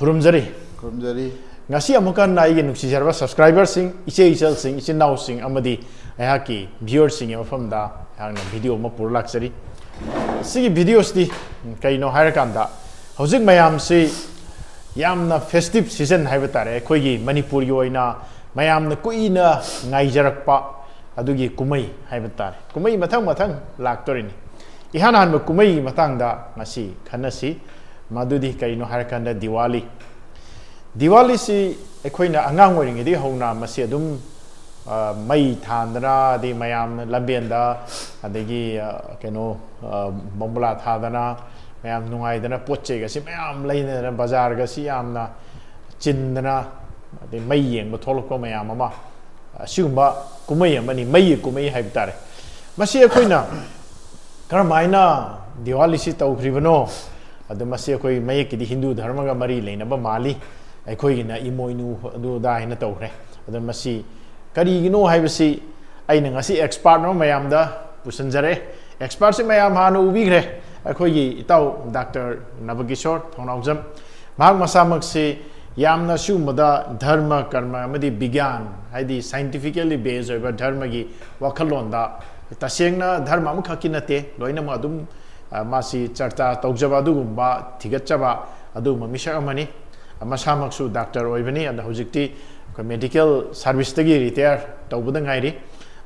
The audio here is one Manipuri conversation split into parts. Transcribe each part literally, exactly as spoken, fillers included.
ꯈꯨꯔꯨꯝꯖꯔꯤ꯫ ꯈꯨꯔꯨꯝꯖꯔꯤ꯫ ꯉꯁꯤ ꯑꯃꯨꯛ ꯍꯟꯅ ꯑꯩꯒꯤ ꯅꯨꯡꯁꯤꯖꯔꯕ subscriberꯁꯤꯡ, ꯏꯆꯦ ꯏꯆꯜꯁꯤꯡ, ꯏꯆꯤꯟ ꯏꯅꯥꯎꯁꯤꯡ ꯑꯃꯗꯤ ꯑꯩꯍꯥꯛꯀꯤ viewerꯁꯤꯡꯒꯤ ꯃꯐꯝꯗ ꯑꯩꯍꯥꯛꯅ video ꯑꯃ ꯄꯨꯔ ꯂꯥꯛꯆꯔꯤ꯫ ꯁꯤꯒꯤ videoꯁꯤꯗꯤ ꯀꯩꯅꯣ ꯍꯥꯏꯔꯀꯥꯟꯗ, ꯍꯧꯖꯤꯛ ꯃꯌꯥꯝꯁꯤ ꯌꯥꯝꯅ festive season ꯍꯥꯏꯕ ꯇꯥꯔꯦ, ꯑꯩꯈꯣꯏꯒꯤ ꯃꯅꯤꯄꯨꯔꯒꯤ ꯑꯣꯏꯅ ꯃꯌꯥꯝꯅ ꯀꯨꯏꯅ ꯉꯥꯏꯖꯔꯛꯄ ꯑꯗꯨꯒꯤ ꯀꯨꯝꯍꯩ ꯍꯥꯏꯕ ꯇꯥꯔꯦ꯫ ꯀꯨꯝꯍꯩ ꯃꯊꯪ ꯃꯊꯪ ꯂꯥꯛꯇꯣꯔꯤꯅꯤ꯫ ꯏꯍꯥꯟ ꯍꯥꯟꯕ ꯀꯨꯝꯍꯩꯒꯤ ꯃꯇꯥꯡꯗ ꯉꯁꯤ ꯈꯟꯅꯁꯤ꯫ ꯃꯗꯨꯗꯤ ꯀꯔꯤꯅꯣ ꯍꯥꯏꯔꯀꯥꯟꯗ, ꯗꯤꯋꯥꯂꯤ꯫ ꯗꯤꯋꯥꯂꯤꯁꯤ ꯑꯩꯈꯣꯏꯅ ꯑꯉꯥꯡ ꯑꯣꯏꯔꯤꯉꯩꯗꯒꯤ ꯍꯧꯅ ꯃꯁꯤ ꯑꯗꯨꯝ, ꯑ, ꯃꯩ ꯊꯥꯟꯗꯅ, ꯑꯗꯩ ꯃꯌꯥꯝꯅ ꯂꯝꯕꯦꯟꯗ, ꯑꯗꯒꯤ, ꯑ, ꯀꯩꯅꯣ, ꯑ, ꯕꯣꯝꯕꯨꯂꯥ ꯊꯥꯗꯅ, ꯃꯌꯥꯝ ꯅꯨꯡꯉꯥꯏꯗꯅ, ꯄꯣꯠ ꯆꯩꯒꯁꯤ ꯃꯌꯥꯝ ꯂꯩꯅꯗꯅ, ꯕꯖꯥꯔꯒꯁꯤ ꯌꯥꯝꯅ ꯆꯤꯟꯗꯅ, ꯑꯗꯩ ꯃꯩ ꯌꯦꯡꯕ ꯊꯣꯛꯂꯛꯄ ꯃꯌꯥꯝ ꯑꯃ, ꯑꯁꯤꯒꯨꯝꯕ ꯀꯨꯝꯍꯩ ꯑꯃꯅꯤ, ꯃꯩꯒꯤ ꯀꯨꯝꯍꯩ ꯍꯥꯏꯕ ꯇꯥꯔꯦ꯫ ꯃꯁꯤ ꯑꯩꯈꯣꯏꯅ ꯀꯔꯝꯍꯥꯏꯅ ꯗꯤꯋꯥꯂꯤꯁꯤ ꯇꯧꯈ꯭ꯔꯤꯕꯅꯣ? ꯑꯗꯨ ꯃꯁꯤ ꯑꯩꯈꯣꯏ ꯃꯌꯦꯛꯀꯤꯗꯤ ꯍꯤꯟꯗꯨ ꯙꯔꯃꯒ ꯃꯔꯤ ꯂꯩꯅꯕ ꯃꯥꯜꯂꯤ꯫ ꯑꯩꯈꯣꯏꯒꯤꯅ ꯏꯃꯣꯏꯅꯨ ꯑꯗꯨ ꯑꯗꯥ ꯍꯥꯏꯅ ꯇꯧꯈ꯭ꯔꯦ꯫ ꯑꯗꯣ ꯃꯁꯤ ꯀꯔꯤꯒꯤꯅꯣ ꯍꯥꯏꯕꯁꯤ ꯑꯩꯅ ꯉꯁꯤ expert ꯑꯃ ꯃꯌꯥꯝꯗ ꯄꯨꯁꯤꯟꯖꯔꯦ꯫ Expertꯁꯤ ꯃꯌꯥꯝ ꯍꯥꯟꯅ ꯎꯕꯤꯈ꯭ꯔꯦ, ꯑꯩꯈꯣꯏꯒꯤ ꯏꯇꯥꯎ ꯗꯥꯛꯇꯔ ꯅꯕꯀꯤꯁꯣꯔ ꯊꯧꯅꯥꯎꯖꯝ꯫ ꯃꯍꯥꯛ ꯃꯁꯥꯃꯛꯁꯤ ꯌꯥꯝꯅ ꯁꯤꯒꯨꯝꯕꯗ ꯙꯔꯃ, ꯀꯔꯃ ꯑꯃꯗꯤ ꯕꯤꯒ꯭ꯌꯥꯟ, ꯍꯥꯏꯗꯤ scientifically based ꯑꯣꯏꯕ ꯙꯔꯃꯒꯤ ꯋꯥꯈꯜꯂꯣꯟꯗ, ꯇꯁꯦꯡꯅ ꯙꯔꯃ ꯑꯃꯈꯛꯀꯤ ꯅꯠꯇꯦ, ꯂꯣꯏꯅꯃꯛ ꯑꯗꯨꯝ, ꯑ, ꯃꯥꯁꯤ ꯆꯔꯆꯥ ꯇꯧꯖꯕ, ꯑꯗꯨꯒꯨꯝꯕ ꯊꯤꯒꯠꯆꯕ ꯑꯗꯨꯒꯨꯝꯕ ꯃꯤꯁꯛ ꯑꯃꯅꯤ꯫ ꯃꯁꯥꯃꯛꯁꯨ ꯗꯥꯛꯇꯔ ꯑꯣꯏꯕꯅꯤ꯫ ꯑꯗ ꯍꯧꯖꯤꯛꯇꯤ ꯑꯩꯈꯣꯏ medical serviceꯇꯒꯤ retire ꯇꯧꯕꯗ ꯉꯥꯏꯔꯤ꯫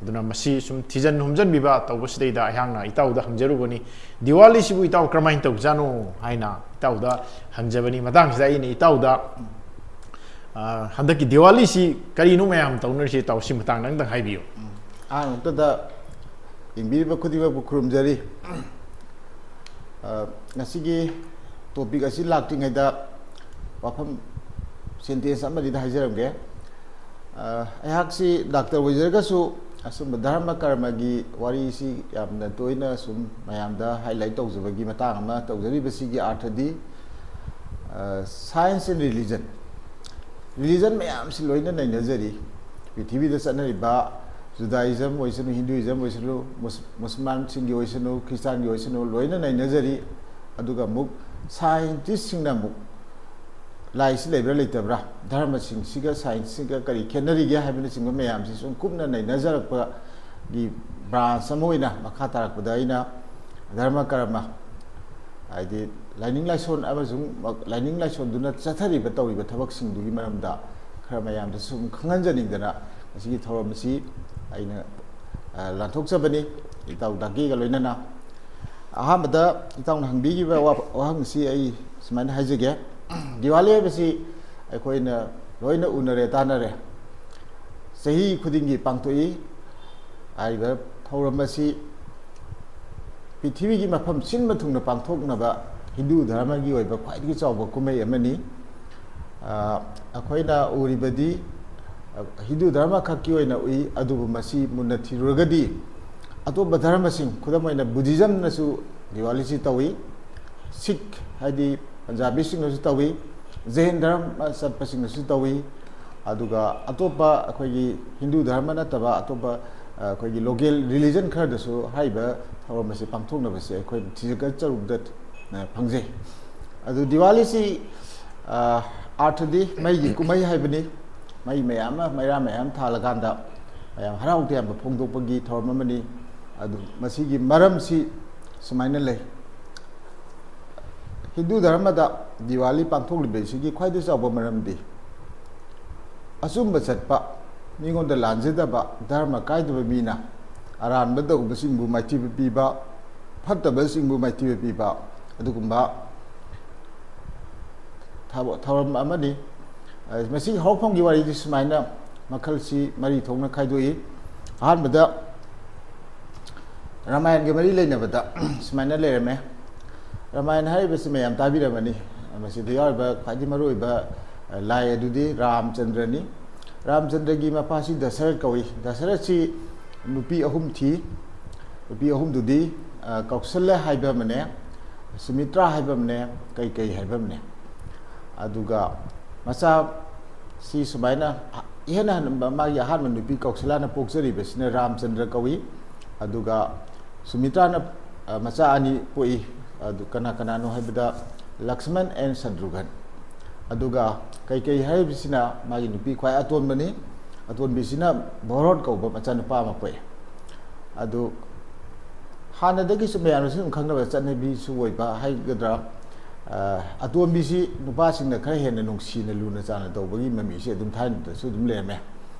ꯑꯗꯨꯅ ꯃꯁꯤ ꯁꯨꯝ ꯊꯤꯖꯟ ꯍꯨꯝꯖꯟꯕꯤꯕ ꯇꯧꯕꯁꯤꯗꯩꯗ ꯑꯩꯍꯥꯛꯅ ꯏꯇꯥꯎꯗ ꯍꯪꯖꯔꯨꯕꯅꯤ, ꯗꯤꯋꯥꯂꯤꯁꯤꯕꯨ ꯏꯇꯥꯎ ꯀꯔꯝꯍꯥꯏꯅ ꯇꯧꯕꯖꯥꯠꯅꯣ ꯍꯥꯏꯅ ꯏꯇꯥꯎꯗ ꯍꯪꯖꯕꯅꯤ꯫ ꯃꯇꯥꯡꯁꯤꯗ ꯑꯩꯅ ꯏꯇꯥꯎꯗ, ꯑ, ꯍꯟꯗꯛꯀꯤ ꯗꯤꯋꯥꯂꯤꯁꯤ ꯀꯔꯤꯅꯣ ꯃꯌꯥꯝ ꯇꯧꯅꯔꯤꯁꯤ, ꯏꯇꯥꯎ, ꯁꯤ ꯃꯇꯥꯡꯗ ꯑꯝꯇꯪ ꯍꯥꯏꯕꯤꯌꯨ꯫ ꯑꯍꯥꯟꯕꯃꯛꯇꯗ ꯌꯦꯡꯕꯤꯔꯤꯕ ꯈꯨꯗꯤꯡꯃꯛꯄꯨ ꯈꯨꯔꯨꯝꯖꯔꯤ꯫ ꯑ, ꯉꯁꯤꯒꯤ topic ꯑꯁꯤ ꯂꯥꯛꯇ꯭ꯔꯤꯉꯩꯗ ꯋꯥꯐꯝ sentence ꯑꯃꯅꯤꯗ ꯍꯥꯏꯖꯔꯝꯒꯦ꯫ ꯑ, ꯑꯩꯍꯥꯛꯁꯤ ꯗꯥꯛꯇꯔ ꯑꯣꯏꯖꯔꯒꯁꯨ ꯑꯁꯨꯝꯕ ꯙꯔꯃ ꯀꯔꯃꯒꯤ ꯋꯥꯔꯤꯁꯤ ꯌꯥꯝꯅ ꯇꯣꯏꯅ ꯁꯨꯝ ꯃꯌꯥꯝꯗ highlight ꯇꯧꯖꯕꯒꯤ ꯃꯇꯥꯡ ꯑꯃ ꯇꯧꯖꯔꯤꯕꯁꯤꯒꯤ ꯑꯥꯔꯊꯗꯤ, ꯑ, science and religion, religion ꯃꯌꯥꯝꯁꯤ ꯂꯣꯏꯅ ꯅꯩꯅꯖꯔꯤ꯫ ꯄ꯭ꯔꯤꯊꯤꯕꯤꯗ ꯆꯠꯅꯔꯤꯕ Judaism ꯑꯣꯏꯁꯅꯨ, Hinduism ꯑꯣꯏꯁꯅꯨ, ꯃꯨꯁ-, ꯃꯨꯁꯜꯃꯥꯟꯁꯤꯡꯒꯤ ꯑꯣꯏꯁꯅꯨ, ꯈ꯭ꯔꯤꯁꯇꯥꯟꯒꯤ ꯑꯣꯏꯁꯅꯨ, ꯂꯣꯏꯅ ꯅꯩꯅꯖꯔꯤ꯫ ꯑꯗꯨꯒ ꯑꯃꯨꯛ scientistꯁꯤꯡꯅ ꯑꯃꯨꯛ ꯂꯥꯏꯁꯤ ꯂꯩꯕ꯭ꯔꯥ ꯂꯩꯇꯕ꯭ꯔꯥ, ꯙꯔꯃꯁꯤꯡꯁꯤꯒ ꯁꯥꯏꯟꯁꯁꯤꯒ ꯀꯔꯤ ꯈꯦꯠꯅꯔꯤꯒꯦ ꯍꯥꯏꯕꯅꯆꯤꯡꯕ ꯃꯌꯥꯝꯁꯤ ꯁꯨꯝ ꯀꯨꯞꯅ ꯅꯩꯅꯖꯔꯛꯄꯒꯤ ꯕ꯭ꯔꯥꯟꯁ ꯑꯃ ꯑꯣꯏꯅ ꯃꯈꯥ ꯇꯥꯔꯛꯄꯗ ꯑꯩꯅ ꯙꯔꯃ ꯀꯔꯃ, ꯍꯥꯏꯗꯤ ꯂꯥꯏꯅꯤꯡ ꯂꯥꯏꯁꯣꯟ ꯑꯃꯁꯨꯡ ꯂꯥꯏꯅꯤꯡ ꯂꯥꯏꯁꯣꯟꯗꯨꯅ ꯆꯠꯊꯔꯤꯕ ꯇꯧꯔꯤꯕ ꯊꯕꯛꯁꯤꯡꯗꯨꯒꯤ ꯃꯔꯝꯗ ꯈꯔ ꯃꯌꯥꯝꯗ ꯁꯨꯝ ꯈꯪꯍꯟꯖꯅꯤꯡꯗꯅ ꯉꯁꯤꯒꯤ ꯊꯧꯔꯝ ꯑꯁꯤ ꯑꯩꯅ, ꯑ, ꯂꯥꯟꯊꯣꯛꯆꯕꯅꯤ, ꯏꯇꯥꯎ ꯗꯥꯀꯤꯒ ꯂꯣꯏꯅꯅ꯫ ꯑꯍꯥꯟꯕꯗ ꯏꯇꯥꯎꯅ ꯍꯪꯕꯤꯈꯤꯕ ꯋꯥ-, ꯋꯥꯍꯪꯁꯤ ꯑꯩ ꯁꯨꯃꯥꯏꯅ ꯍꯥꯏꯖꯒꯦ꯫ ꯗꯤꯋꯥꯂꯤ ꯍꯥꯏꯕꯁꯤ ꯑꯩꯈꯣꯏꯅ ꯂꯣꯏꯅ ꯎꯅꯔꯦ, ꯇꯥꯟꯅꯔꯦ, ꯆꯍꯤ ꯈꯨꯗꯤꯡꯒꯤ ꯄꯥꯡꯊꯣꯛꯏ꯫ ꯍꯥꯏꯔꯤꯕ ꯊꯧꯔꯝ ꯑꯁꯤ ꯄ꯭ꯔꯤꯊꯤꯕꯤꯒꯤ ꯃꯐꯝ ꯁꯤꯟꯕ ꯊꯨꯡꯅ ꯄꯥꯡꯊꯣꯛꯅꯕ ꯍꯤꯟꯗꯨ ꯙꯔꯃꯒꯤ ꯑꯣꯏꯕ ꯈ꯭ꯋꯥꯏꯗꯒꯤ ꯆꯥꯎꯕ ꯀꯨꯝꯍꯩ ꯑꯃꯅꯤ꯫ ꯑ, ꯑꯩꯈꯣꯏꯅ ꯎꯔꯤꯕꯗꯤ, ꯑ, ꯍꯤꯟꯗꯨ ꯙꯔꯃ ꯈꯛꯀꯤ ꯑꯣꯏꯅ ꯎꯏ, ꯑꯗꯨꯕꯨ ꯃꯁꯤ ꯃꯨꯟꯅ ꯊꯤꯔꯨꯔꯒꯗꯤ ꯑꯇꯣꯞꯄ ꯙꯔꯃꯁꯤꯡ, ꯈꯨꯗꯝ ꯑꯣꯏꯅ ꯕꯨꯙꯤꯖꯝꯅꯁꯨ ꯗꯤꯋꯥꯂꯤꯁꯤ ꯇꯧꯏ, ꯁꯤꯈ ꯍꯥꯏꯗꯤ ꯄꯟꯖꯥꯕꯤꯁꯤꯡꯅꯁꯨ ꯇꯧꯏ, ꯖꯦꯟ ꯙꯔꯃ ꯆꯠꯄꯁꯤꯡꯅꯁꯨ ꯇꯧꯏ, ꯑꯗꯨꯒ ꯑꯇꯣꯞꯄ ꯑꯩꯈꯣꯏꯒꯤ ꯍꯤꯟꯗꯨ ꯙꯔꯃ ꯅꯠꯇꯕ ꯑꯇꯣꯞꯄ, ꯑ, ꯑꯩꯈꯣꯏꯒꯤ ꯂꯣꯀꯦꯜ ꯔꯤꯂꯤꯖꯟ ꯈꯔꯗꯁꯨ ꯍꯥꯏꯔꯤꯕ ꯊꯧꯔꯝ ꯑꯁꯤ ꯄꯥꯡꯊꯣꯛꯅꯕꯁꯦ ꯑꯩꯈꯣꯏ ꯊꯤꯖꯤꯟ ꯆꯔꯨꯛꯇ, ꯑ, ꯐꯪꯖꯩ꯫ ꯑꯗꯨ ꯗꯤꯋꯥꯂꯤꯁꯤ, ꯑ, ꯑꯥꯔꯊꯗꯤ ꯃꯩꯒꯤ ꯀꯨꯝꯍꯩ ꯍꯥꯏꯕꯅꯤ꯫ ꯃꯩ ꯃꯌꯥꯝ ꯑꯃ, ꯃꯩꯔꯥ ꯃꯌꯥꯝ ꯊꯥꯜꯂꯀꯥꯟꯗ ꯃꯌꯥꯝ ꯍꯔꯥꯎ ꯇꯌꯥꯝꯕ ꯐꯣꯡꯗꯣꯛꯄꯒꯤ ꯊꯧꯔꯝ ꯑꯃꯅꯤ꯫ ꯑꯗꯨ ꯃꯁꯤꯒꯤ ꯃꯔꯝꯁꯤ ꯁꯨꯃꯥꯏꯅ ꯂꯩ꯫ ꯍꯤꯟꯗꯨ ꯙꯔꯃꯗ ꯗꯤꯋꯥꯂꯤ ꯄꯥꯡꯊꯣꯛꯂꯤꯕꯁꯤꯒꯤ ꯈ꯭ꯋꯥꯏꯗꯒꯤ ꯆꯥꯎꯕ ꯃꯔꯝꯗꯤ ꯑꯆꯨꯝꯕ ꯆꯠꯄ, ꯃꯤꯉꯣꯟꯗ ꯂꯥꯟꯖꯗꯕ, ꯙꯔꯃ ꯀꯥꯏꯗꯕ ꯃꯤꯅ ꯑꯔꯥꯟꯕ ꯇꯧꯕꯁꯤꯡꯕꯨ ꯃꯥꯏꯊꯤꯕ ꯄꯤꯕ, ꯐꯠꯇꯕꯁꯤꯡꯕꯨ ꯃꯥꯏꯊꯤꯕ ꯄꯤꯕ, ꯑꯗꯨꯒꯨꯝꯕ ꯊꯕ-, ꯊꯧꯔꯝ ꯑꯃꯅꯤ꯫ ꯑ, ꯃꯁꯤꯒꯤ ꯍꯧꯔꯛꯐꯝꯒꯤ ꯋꯥꯔꯤꯗꯤ ꯁꯨꯃꯥꯏꯅ ꯃꯈꯜꯁꯤ ꯃꯔꯤ ꯊꯣꯛꯅ ꯈꯥꯏꯗꯣꯛꯏ꯫ ꯑꯍꯥꯟꯕꯗ ꯔꯥꯃꯥꯌꯟꯒ ꯃꯔꯤ ꯂꯩꯅꯕꯗ ꯁꯨꯃꯥꯏꯅ ꯂꯩꯔꯝꯃꯦ꯫ ꯔꯥꯃꯥꯌꯟ ꯍꯥꯏꯔꯤꯕꯁꯤ ꯃꯌꯥꯝ ꯇꯥꯕꯤꯔꯝꯃꯅꯤ꯫ ꯃꯁꯤꯗ ꯌꯥꯎꯔꯤꯕ ꯈ꯭ꯋꯥꯏꯗꯒꯤ ꯃꯔꯨꯑꯣꯏꯕ, ꯑ, ꯂꯥꯏ ꯑꯗꯨꯗꯤ ꯔꯥꯝꯆꯟꯗ꯭ꯔꯅꯤ꯫ ꯔꯥꯝꯆꯟꯗ꯭ꯔꯒꯤ ꯃꯄꯥꯁꯤ ꯗꯁꯔꯊ ꯀꯧꯏ꯫ ꯗꯁꯔꯊꯁꯤ ꯅꯨꯄꯤ ꯑꯍꯨꯝ ꯊꯤ꯫ ꯅꯨꯄꯤ ꯑꯍꯨꯝꯗꯨꯗꯤ, ꯑ, ꯀꯧꯁꯜꯌ ꯍꯥꯏꯕ ꯑꯃꯅꯦ, ꯁꯨꯃꯤꯇ꯭ꯔꯥ ꯍꯥꯏꯕ ꯑꯃꯅꯦ, ꯀꯩꯀꯩ ꯍꯥꯏꯕ ꯑꯃꯅꯦ꯫ ꯑꯗꯨꯒ ꯃꯆꯥꯁꯤ ꯁꯨꯃꯥꯏꯅ ꯏꯍꯦꯟ ꯍꯟꯕ ꯃꯥꯒꯤ ꯑꯍꯥꯟꯕ ꯅꯨꯄꯤ ꯀꯧꯁꯜꯌꯥꯅ ꯄꯣꯛꯆꯔꯤꯕꯁꯤꯅ ꯔꯥꯝꯆꯟꯗ꯭ꯔ ꯀꯧꯏ꯫ ꯑꯗꯨꯒ ꯁꯨꯃꯤꯇ꯭ꯔꯥꯅ, ꯑ, ꯃꯆꯥ ꯑꯅꯤ ꯄꯣꯛꯏ꯫ ꯑꯗꯨ ꯀꯅꯥ ꯀꯅꯥꯅꯣ ꯍꯥꯏꯕꯗ ꯂꯛꯁꯃꯟ and ꯁꯇ꯭ꯔꯨꯘꯟ꯫ ꯑꯗꯨꯒ ꯀꯩꯀꯩ ꯍꯥꯏꯔꯤꯕꯁꯤꯅ ꯃꯥꯒꯤ ꯅꯨꯄꯤ ꯈ꯭ꯋꯥꯏ ꯑꯇꯣꯟꯕꯅꯤ꯫ ꯑꯇꯣꯟꯕꯤꯁꯤꯅ ꯚꯣꯔꯣꯠ ꯀꯧꯕ ꯃꯆꯥꯅꯨꯄꯥ ꯑꯃ ꯄꯣꯛꯑꯦ꯫ ꯑꯗꯨ ꯍꯥꯟꯅꯗꯒꯤꯁꯨ ꯃꯌꯥꯝꯅꯁꯨ ꯑꯗꯨꯝ ꯈꯪꯅꯕ ꯆꯠꯅꯕꯤꯁꯨ ꯑꯣꯏꯕ ꯍꯥꯏꯒꯗ꯭ꯔꯥ, ꯑ, ꯑꯇꯣꯟꯕꯤꯁꯤ ꯅꯨꯄꯥꯁꯤꯡꯅ ꯈꯔ ꯍꯦꯟꯅ ꯅꯨꯡꯁꯤꯅ ꯂꯨꯅ ꯆꯥꯟꯅ ꯇꯧꯕꯒꯤ ꯃꯃꯤꯁꯤ ꯑꯗꯨꯝ ꯊꯥꯏꯅꯗꯁꯨ ꯑꯗꯨꯝ ꯂꯩꯔꯝꯃꯦ꯫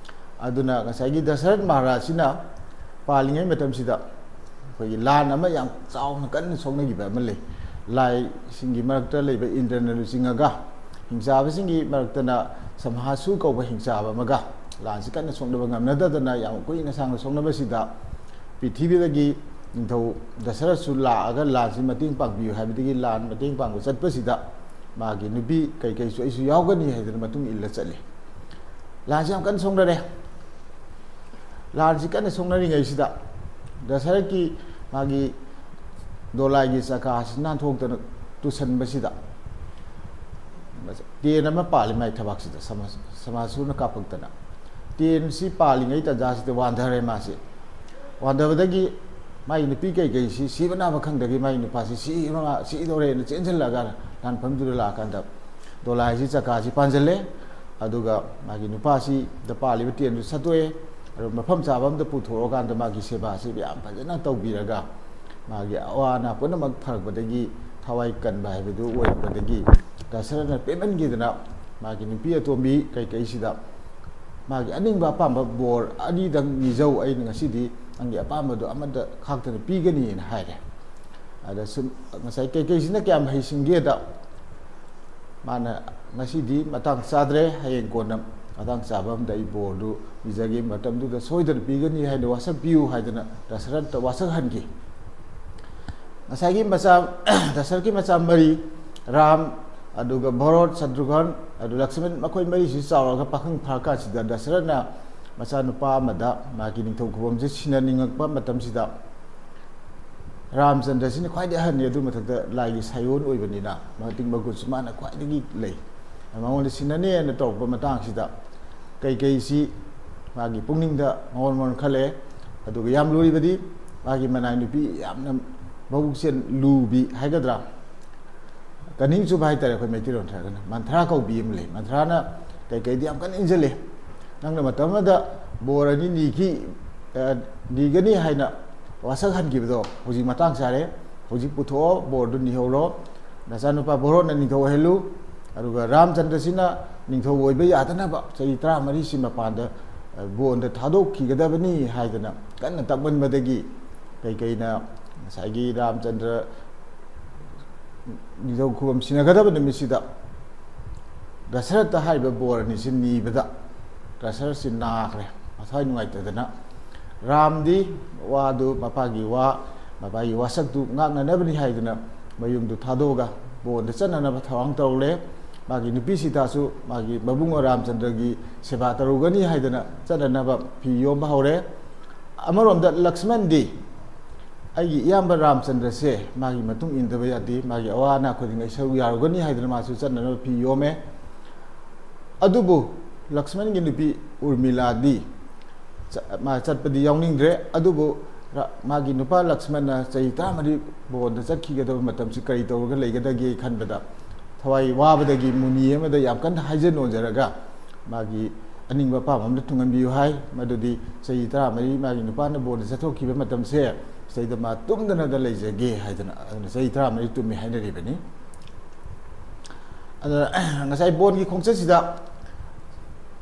ꯑꯗꯨꯅ ꯉꯁꯥꯏꯒꯤ ꯗꯁꯔꯠ ꯃꯍꯥꯔꯥꯖꯁꯤꯅ ꯄꯥꯜꯂꯤꯉꯩ ꯃꯇꯝꯁꯤꯗ ꯑꯩꯈꯣꯏꯒꯤ ꯂꯥꯟ ꯑꯃ ꯌꯥꯝ ꯆꯥꯎꯅ ꯀꯟꯅ ꯁꯣꯛꯅꯈꯤꯕ ꯑꯃ ꯂꯩ꯫ ꯂꯥꯏꯁꯤꯡꯒꯤ ꯃꯔꯛꯇ ꯂꯩꯕ ꯏꯟꯗ꯭ꯔꯅ ꯂꯨꯆꯤꯡꯉꯒ ꯍꯤꯡꯆꯥꯕꯁꯤꯡꯒꯤ ꯃꯔꯛꯇꯅ ꯁꯝꯍꯥꯁꯨ ꯀꯧꯕ ꯍꯤꯡꯆꯥꯕ ꯑꯃꯒ ꯂꯥꯟꯁꯤ ꯀꯟꯅ ꯁꯣꯛꯅꯕ ꯉꯝꯅꯗꯗꯅ ꯌꯥꯝ ꯀꯨꯏꯅ ꯁꯥꯡꯅ ꯁꯣꯛꯅꯕꯁꯤꯗ ꯄ꯭ꯔꯤꯊꯤꯕꯤꯗꯒꯤ ꯅꯤꯡꯊꯧ ꯗꯁꯔꯠꯁꯨ ꯂꯥꯛꯑꯒ ꯂꯥꯟꯁꯤ ꯃꯇꯦꯡ ꯄꯥꯡꯕꯤꯌꯨ ꯍꯥꯏꯕꯗꯒꯤ ꯂꯥꯟ ꯃꯇꯦꯡ ꯄꯥꯡꯕ ꯆꯠꯄꯁꯤꯗ ꯃꯥꯒꯤ ꯅꯨꯄꯤ ꯀꯩꯀꯩꯁꯨ ꯑꯩꯁꯨ ꯌꯥꯎꯒꯅꯤ ꯍꯥꯏꯗꯅ ꯃꯇꯨꯡ ꯏꯜꯂ ꯆꯠꯂꯤ꯫ ꯂꯥꯟꯁꯤ ꯌꯥꯝ ꯀꯟꯅ ꯁꯣꯛꯅꯔꯦ꯫ ꯂꯥꯟꯁꯤ ꯀꯟꯅ ꯁꯣꯛꯅꯔꯤꯉꯩꯁꯤꯗ ꯗꯁꯔꯠꯀꯤ ꯃꯥꯒꯤ ꯗꯣꯂꯥꯏꯒꯤ ꯆꯀꯥꯁꯤ ꯅꯥꯟꯊꯣꯛꯇꯅ ꯇꯨꯁꯟꯕꯁꯤꯗ ꯇꯦꯟ ꯑꯃ ꯄꯥꯜꯂꯤ ꯃꯥꯏ ꯊꯕꯥꯛꯁꯤꯗ, ꯁꯃꯥ-, ꯁꯃꯥꯁꯨꯔꯅ ꯀꯥꯞꯄꯛꯇꯅ꯫ ꯇꯦꯟꯁꯤ ꯄꯥꯜꯂꯤꯉꯩ ꯇꯟꯖꯥꯁꯤꯗ ꯋꯥꯟꯊꯔꯦ ꯃꯥꯁꯤ꯫ ꯋꯥꯟꯊꯕꯗꯒꯤ ꯃꯥꯒꯤ ꯅꯨꯄꯤ ꯀꯩꯀꯩꯁꯤ ꯁꯤꯕ ꯅꯥꯕ ꯈꯪꯗꯒꯤ ꯃꯥꯒꯤ ꯅꯨꯄꯥꯁꯤ ꯁꯤꯕ ꯃꯥ-, ꯁꯤꯗꯧꯔꯦꯅ ꯆꯦꯟꯁꯤꯜꯂꯛꯑꯒ ꯂꯥꯟꯐꯝꯗꯨꯗ ꯂꯥꯛꯑꯀꯥꯟꯗ ꯗꯣꯂꯥꯏꯁꯤ ꯆꯀꯥꯁꯤ ꯄꯥꯟꯁꯤꯜꯂꯦ꯫ ꯑꯗꯨꯒ ꯃꯥꯒꯤ ꯅꯨꯄꯥꯁꯤꯗ ꯄꯥꯜꯂꯤꯕ ꯇꯦꯟꯗꯨ ꯁꯠꯇꯣꯛꯑꯦ꯫ ꯑꯗꯨ ꯃꯐꯝ ꯆꯥꯕ ꯑꯝꯗ ꯄꯨꯊꯣꯛꯑꯀꯥꯟꯗ ꯃꯥꯒꯤ ꯁꯦꯕꯥꯁꯤ ꯌꯥꯝ ꯐꯖꯅ ꯇꯧꯕꯤꯔꯒ ꯃꯥꯒꯤ ꯑꯋꯥ ꯑꯅꯥ ꯄꯨꯝꯅꯃꯛ ꯐꯔꯛꯄꯗꯒꯤ ꯊꯋꯥꯏ ꯀꯟꯕ ꯍꯥꯏꯕꯗꯨ ꯑꯣꯏꯔꯛꯄꯗꯒꯤ ꯗꯁꯔꯠꯅ ꯄꯦꯟꯃꯟꯈꯤꯗꯅ ꯃꯥꯒꯤ ꯅꯨꯄꯤ ꯑꯇꯣꯝꯕꯤ ꯀꯩꯀꯩꯁꯤꯗ ꯃꯥꯒꯤ ꯑꯅꯤꯡꯕ ꯑꯄꯥꯝꯕ ꯕꯣꯔ ꯑꯅꯤꯗꯪ ꯅꯤꯖꯧ, ꯑꯩꯅ ꯉꯁꯤꯗꯤ ꯅꯪꯒꯤ ꯑꯄꯥꯝꯕꯗꯣ ꯑꯃꯠꯇ ꯈꯥꯛꯇꯅ ꯄꯤꯒꯅꯤꯅ ꯍꯥꯏꯔꯦ꯫ ꯑꯗ ꯁꯨꯝ ꯉꯁꯥꯏ ꯀꯩꯀꯩꯁꯤꯅ ꯀꯌꯥꯝ ꯍꯩꯁꯤꯡꯒꯦꯗ, ꯃꯥꯅ ꯉꯁꯤꯗꯤ ꯃꯇꯥꯡ ꯆꯥꯗ꯭ꯔꯦ, ꯍꯌꯦꯡ ꯀꯣꯟꯅ ꯃꯇꯥꯡ ꯆꯥꯕ ꯑꯝꯗ ꯑꯩ ꯕꯣꯔꯗꯨ ꯄꯤꯖꯒꯦ, ꯃꯇꯝꯗꯨꯗ ꯁꯣꯏꯗꯅ ꯄꯤꯒꯅꯤ ꯍꯥꯏꯅ ꯋꯥꯁꯛꯄꯤꯌꯨ ꯍꯥꯏꯗꯅ ꯗꯁꯔꯠꯇ ꯋꯥꯁꯛꯍꯟꯈꯤ꯫ ꯉꯁꯥꯏꯒꯤ ꯃꯆꯥ, ꯗꯁꯔꯠꯀꯤ ꯃꯆꯥ ꯃꯔꯤ, ꯔꯥꯝ, ꯑꯗꯨꯒ ꯚꯣꯔꯣꯠ, ꯁꯇ꯭ꯔꯨꯘꯟ, ꯑꯗꯨ ꯂꯛꯁꯃꯟ, ꯃꯈꯣꯏ ꯃꯔꯤꯁꯤ ꯆꯥꯎꯔꯒ ꯄꯥꯈꯪ ꯐꯥꯔꯀꯥꯟꯁꯤꯗ ꯗꯁꯔꯠꯅ ꯃꯆꯥꯅꯨꯄꯥ ꯑꯃꯗ ꯃꯥꯒꯤ ꯅꯤꯡꯊꯧ ꯈꯨꯕꯝꯁꯦ ꯁꯤꯟꯅꯅꯤꯡꯉꯛꯄ ꯃꯇꯝꯁꯤꯗ ꯔꯥꯝꯆꯟꯗ꯭ꯔꯁꯤꯅ ꯈ꯭ꯋꯥꯏꯗꯒꯤ ꯑꯍꯟꯅꯤ, ꯑꯗꯨ ꯃꯊꯛꯇ ꯂꯥꯏꯒꯤ ꯁꯥꯏꯑꯣꯟ ꯑꯣꯏꯕꯅꯤꯅ ꯃꯇꯤꯛ ꯃꯒꯨꯟꯁꯨ ꯃꯥꯅ ꯈ꯭ꯋꯥꯏꯗꯒꯤ ꯂꯩ꯫ ꯃꯉꯣꯟꯗ ꯁꯤꯟꯅꯅꯦꯅ ꯇꯧꯔꯛꯄ ꯃꯇꯥꯡꯁꯤꯗ ꯀꯩꯀꯩꯁꯤ ꯃꯥꯒꯤ ꯄꯨꯛꯅꯤꯡꯗ ꯃꯉꯣꯟ ꯃꯉꯣꯟ ꯈꯜꯂꯦ꯫ ꯑꯗꯨꯒ ꯌꯥꯝ ꯂꯨꯔꯤꯕꯗꯤ ꯃꯥꯒꯤ ꯃꯅꯥꯏ ꯅꯨꯄꯤ ꯌꯥꯝꯅ ꯃꯕꯨꯛꯆꯦꯜ ꯂꯨꯕꯤ ꯍꯥꯏꯒꯗ꯭ꯔꯥ, ꯀꯅꯤꯡ ꯆꯨꯕ ꯍꯥꯏꯇꯥꯔꯦ, ꯑꯩꯈꯣꯏ ꯃꯩꯇꯩꯂꯣꯟ ꯍꯥꯏꯔꯒꯅ ꯃꯟꯊ꯭ꯔꯥ ꯀꯧꯕꯤ ꯑꯃ ꯂꯩ꯫ ꯃꯟꯊ꯭ꯔꯥꯅ ꯀꯩꯀꯩꯗꯤ ꯌꯥꯝ ꯀꯟꯅ ꯏꯟꯁꯤꯜꯂꯤ꯫ ꯅꯪꯅ ꯃꯇꯝ ꯑꯃꯗ ꯕꯣꯔ ꯑꯅꯤ ꯅꯤꯈꯤ, ꯑ, ꯅꯤꯒꯅꯤ ꯍꯥꯏꯅ ꯋꯥꯁꯛ ꯍꯟꯈꯤꯕꯗꯣ ꯍꯧꯖꯤꯛ ꯃꯇꯥꯡ ꯆꯥꯔꯦ꯫ ꯍꯧꯖꯤꯛ ꯄꯨꯊꯣꯛꯑꯣ, ꯕꯣꯔꯗꯨ ꯅꯤꯍꯧꯔꯣ꯫ ꯅꯆꯥꯅꯨꯄꯥ ꯚꯣꯔꯣꯠꯅ ꯅꯤꯡꯊꯧ ꯑꯣꯏꯍꯜꯂꯨ꯫ ꯑꯗꯨꯒ ꯔꯥꯝꯆꯟꯗ꯭ꯔꯁꯤꯅ ꯅꯤꯡꯊꯧ ꯑꯣꯏꯕ ꯌꯥꯗꯅꯕ ꯆꯍꯤ ꯇꯔꯥꯃꯔꯤꯁꯤ ꯃꯄꯥꯟꯗ, ꯑ, ꯕꯣꯟꯗ ꯊꯥꯗꯣꯛꯈꯤꯒꯗꯕꯅꯤ ꯍꯥꯏꯗꯅ ꯀꯟꯅ ꯇꯛꯃꯟꯕꯗꯒꯤ ꯀꯩꯀꯩꯅ ꯉꯁꯥꯏꯒꯤ ꯔꯥꯝꯆꯟꯗ꯭ꯔ ꯅꯤꯡꯊꯧ ꯈꯨꯕꯝ ꯁꯤꯟꯅꯒꯗꯕ ꯅꯨꯃꯤꯠꯁꯤꯗ ꯗꯁꯔꯠꯇ ꯍꯥꯏꯔꯤꯕ ꯕꯣꯔ ꯑꯅꯤꯁꯤ ꯅꯤꯕꯗ ꯗꯁꯔꯠꯁꯤ ꯅꯥꯈ꯭ꯔꯦ, ꯃꯊ꯭ꯋꯥꯏ ꯅꯨꯡꯉꯥꯏꯇꯗꯅ꯫ ꯔꯥꯝꯗꯤ ꯋꯥꯗꯨ, ꯃꯄꯥꯒꯤ ꯋꯥ, ꯃꯄꯥꯒꯤ ꯋꯥꯁꯛꯇꯨ ꯉꯥꯛꯅꯅꯕꯅꯤ ꯍꯥꯏꯗꯨꯅ ꯃꯌꯨꯝꯗꯨ ꯊꯥꯗꯣꯛꯑꯒ ꯕꯣꯟꯗ ꯆꯠꯅꯅꯕ ꯊꯧꯔꯥꯡ ꯇꯧꯔꯦ꯫ ꯃꯥꯒꯤ ꯅꯨꯄꯤ ꯁꯤꯇꯥꯁꯨ ꯃꯥꯒꯤ ꯃꯕꯨꯡ ꯔꯥꯝꯆꯟꯗ꯭ꯔꯒꯤ ꯁꯦꯕꯥ ꯇꯧꯔꯨꯒꯅꯤ ꯍꯥꯏꯗꯅ ꯆꯠꯅꯅꯕ ꯐꯤ ꯌꯣꯝꯕ ꯍꯧꯔꯦ꯫ ꯑꯃꯔꯣꯝꯗ ꯂꯛꯁꯃꯟꯗꯤ ꯑꯩꯒꯤ ꯏꯌꯥꯝꯕ ꯔꯥꯝꯆꯟꯗ꯭ꯔꯁꯦ ꯃꯥꯒꯤ ꯃꯇꯨꯡ ꯏꯟꯗꯕ ꯌꯥꯗꯦ, ꯃꯥꯒꯤ ꯑꯋꯥ ꯑꯅꯥ ꯈꯨꯗꯤꯡ ꯑꯩ ꯁꯔꯨꯛ ꯌꯥꯔꯨꯒꯅꯤ ꯍꯥꯏꯗꯅ ꯃꯥꯁꯨ ꯆꯠꯅꯅꯕ ꯐꯤ ꯌꯣꯝꯃꯦ꯫ ꯑꯗꯨꯕꯨ ꯂꯛꯁꯃꯟꯒꯤ ꯅꯨꯄꯤ ꯎꯔꯃꯤꯂꯥꯗꯤ ꯆ-, ꯃꯥ ꯆꯠꯄꯗꯤ ꯌꯥꯎꯅꯤꯡꯗ꯭ꯔꯦ꯫ ꯑꯗꯨꯕꯨ ꯔ-, ꯃꯥꯒꯤ ꯅꯨꯄꯥ ꯂꯛꯁꯃꯟꯅ ꯆꯍꯤ ꯇꯔꯥꯃꯔꯤ ꯕꯣꯟꯗ ꯆꯠꯈꯤꯒꯗꯕ ꯃꯇꯝꯁꯤ ꯀꯔꯤ ꯇꯧꯔꯒ ꯂꯩꯒꯗꯒꯦ ꯈꯟꯕꯗ ꯊꯋꯥꯏ ꯋꯥꯕꯗꯒꯤ ꯃꯨꯅꯤ ꯑꯃꯗ ꯌꯥꯝ ꯀꯟꯅ ꯍꯥꯏꯖ ꯅꯣꯟꯖꯔꯒ ꯃꯥꯒꯤ ꯑꯅꯤꯡꯕ ꯑꯄꯥꯝꯕ ꯑꯃꯗ ꯊꯨꯡꯍꯟꯕꯤꯌꯨ ꯍꯥꯏ꯫ ꯃꯗꯨꯗꯤ ꯆꯍꯤ ꯇꯔꯥꯃꯔꯤ ꯃꯥꯒꯤ ꯅꯨꯄꯥꯅ ꯕꯣꯟꯗ ꯆꯠꯊꯣꯛꯈꯤꯕ ꯃꯇꯝꯁꯦ ꯁꯤꯗꯩꯗ ꯃꯥ ꯇꯨꯝꯗꯅꯗ ꯂꯩꯖꯒꯦ ꯍꯥꯏꯗꯅ, ꯑꯗꯨꯅ ꯆꯍꯤ ꯇꯔꯥꯃꯔꯤ ꯇꯨꯝꯃꯤ ꯍꯥꯏꯅꯔꯤꯕꯅꯤ꯫ ꯑꯗꯨꯅ ꯉꯁꯥꯏ ꯕꯣꯟꯒꯤ ꯈꯣꯡꯆꯠꯁꯤꯗ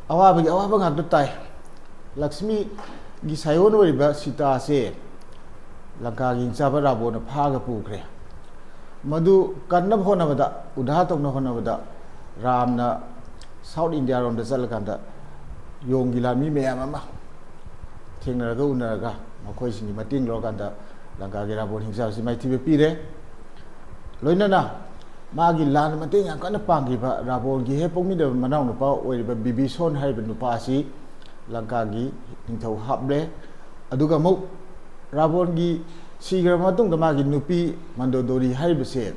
ꯑꯋꯥꯕꯒꯤ ꯑꯋꯥꯕ ꯉꯥꯛꯇ ꯇꯥꯏ꯫ ꯂꯛꯁꯃꯤꯒꯤ ꯁꯥꯏꯑꯣꯟ ꯑꯣꯏꯔꯤꯕ ꯁꯤꯇꯥꯁꯦ ꯂꯪꯀꯥꯒꯤ ꯍꯤꯡꯆꯥꯕ ꯔꯥꯕꯣꯟꯅ ꯐꯥꯔꯒ ꯄꯨꯈ꯭ꯔꯦ꯫ ꯃꯗꯨ ꯀꯟꯅꯕ ꯍꯣꯠꯅꯕꯗ, ꯎꯗꯥ ꯇꯧꯅꯕ ꯍꯣꯠꯅꯕꯗ ꯔꯥꯝꯅ ꯁꯥꯎꯠ ꯏꯟꯗꯤꯌꯥꯔꯣꯝꯗ ꯆꯠꯂꯀꯥꯟꯗ ꯌꯣꯡꯒꯤ ꯂꯥꯟꯃꯤ ꯃꯌꯥꯝ ꯑꯃ ꯊꯦꯡꯅꯔꯒ ꯎꯅꯔꯒ ꯃꯈꯣꯏꯁꯤꯡꯒꯤ ꯃꯇꯦꯡ ꯂꯧꯔꯀꯥꯟꯗ ꯂꯪꯀꯥꯒꯤ ꯔꯥꯕꯣꯟ ꯍꯤꯡꯆꯥꯕꯁꯤ ꯃꯥꯏꯊꯤꯕ ꯄꯤꯔꯦ꯫ ꯂꯣꯏꯅꯅ ꯃꯥꯒꯤ ꯂꯥꯟꯗ ꯃꯇꯦꯡ ꯌꯥꯝ ꯀꯟꯅ ꯄꯥꯡꯈꯤꯕ ꯔꯥꯕꯣꯟꯒꯤ ꯍꯦꯛ ꯄꯣꯛꯃꯤꯟꯅꯕ ꯃꯅꯥꯎꯅꯨꯄꯥ ꯑꯣꯏꯔꯤꯕ ꯕꯤꯕꯤꯁꯣꯟ ꯍꯥꯏꯔꯤꯕ ꯅꯨꯄꯥ ꯑꯁꯤ ꯂꯪꯀꯥꯒꯤ ꯅꯤꯡꯊꯧ ꯍꯥꯞꯂꯦ꯫ ꯑꯗꯨꯒ ꯑꯃꯨꯛ ꯔꯥꯕꯣꯟꯒꯤ ꯁꯤꯈ꯭ꯔꯕ ꯃꯇꯨꯡꯗ ꯃꯥꯒꯤ ꯅꯨꯄꯤ ꯃꯟꯗꯣꯗꯣꯔꯤ ꯍꯥꯏꯔꯤꯕꯁꯦ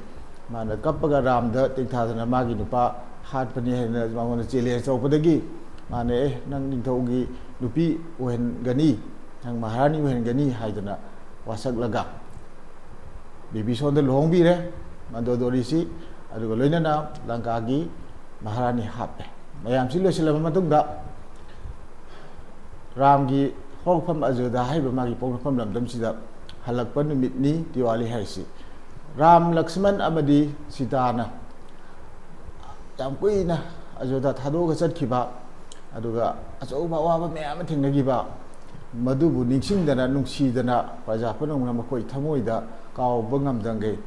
ꯃꯥꯅ ꯀꯞꯄꯒ ꯔꯥꯝꯗ ꯇꯦꯡꯊꯥꯗꯅ ꯃꯥꯒꯤ ꯅꯨꯄꯥ ꯍꯥꯠꯄꯅꯤ ꯍꯥꯏꯅ ꯃꯉꯣꯟꯗ ꯆꯦꯂꯦꯟꯖ ꯇꯧꯔꯛꯄꯗꯒꯤ ꯃꯥꯅ, "ꯑꯦ, ꯅꯪ ꯅꯤꯡꯊꯧꯒꯤ ꯅꯨꯄꯤ ꯑꯣꯏꯍꯟꯒꯅꯤ, ꯅꯪ ꯃꯍꯥꯔꯥꯅꯤ ꯑꯣꯏꯍꯟꯒꯅꯤ" ꯍꯥꯏꯗꯅ ꯋꯥꯁꯛꯂꯒ ꯕꯤꯕꯤꯁꯣꯟꯗ ꯂꯨꯍꯣꯡꯕꯤꯔꯦ ꯃꯟꯗꯣꯗꯣꯔꯤꯁꯤ꯫ ꯑꯗꯨꯒ ꯂꯣꯏꯅꯅ ꯂꯪꯀꯥꯒꯤ ꯃꯍꯥꯔꯥꯅꯤ ꯍꯥꯞꯄꯦ꯫ ꯃꯌꯥꯝꯁꯤ ꯂꯣꯏꯁꯤꯜꯂꯕ ꯃꯇꯨꯡꯗ ꯔꯥꯝꯒꯤ ꯍꯧꯔꯛꯐꯝ ꯑꯌꯣꯙ꯭ꯌꯥ ꯍꯥꯏꯔꯤꯕ ꯃꯥꯒꯤ ꯄꯣꯛꯅꯐꯝ ꯂꯝꯗꯝꯁꯤꯗ ꯍꯜꯂꯛꯄ ꯅꯨꯃꯤꯠꯅꯤ ꯗꯤꯋꯥꯂꯤ ꯍꯥꯏꯔꯤꯁꯤ꯫ ꯔꯥꯝ, ꯂꯛꯁꯃꯟ ꯑꯃꯗꯤ ꯁꯤꯇꯥꯅ ꯌꯥꯝ ꯀꯨꯏꯅ ꯑꯌꯣꯙ꯭ꯌꯥ ꯊꯥꯗꯣꯛꯑꯒ ꯆꯠꯈꯤꯕ, ꯑꯗꯨꯒ ꯑꯆꯧꯕ ꯑꯋꯥꯕ ꯃꯌꯥꯝ ꯑꯃ ꯊꯦꯡꯅꯈꯤꯕ, ꯃꯗꯨꯕꯨ ꯅꯤꯡꯁꯤꯡꯗꯅ, ꯅꯨꯡꯁꯤꯗꯅ ꯄ꯭ꯔꯖꯥ ꯄꯨꯝꯅꯃꯛꯅ ꯃꯈꯣꯏ ꯊꯃꯣꯏꯗ ꯀꯥꯎꯕ ꯉꯝꯗꯉꯩ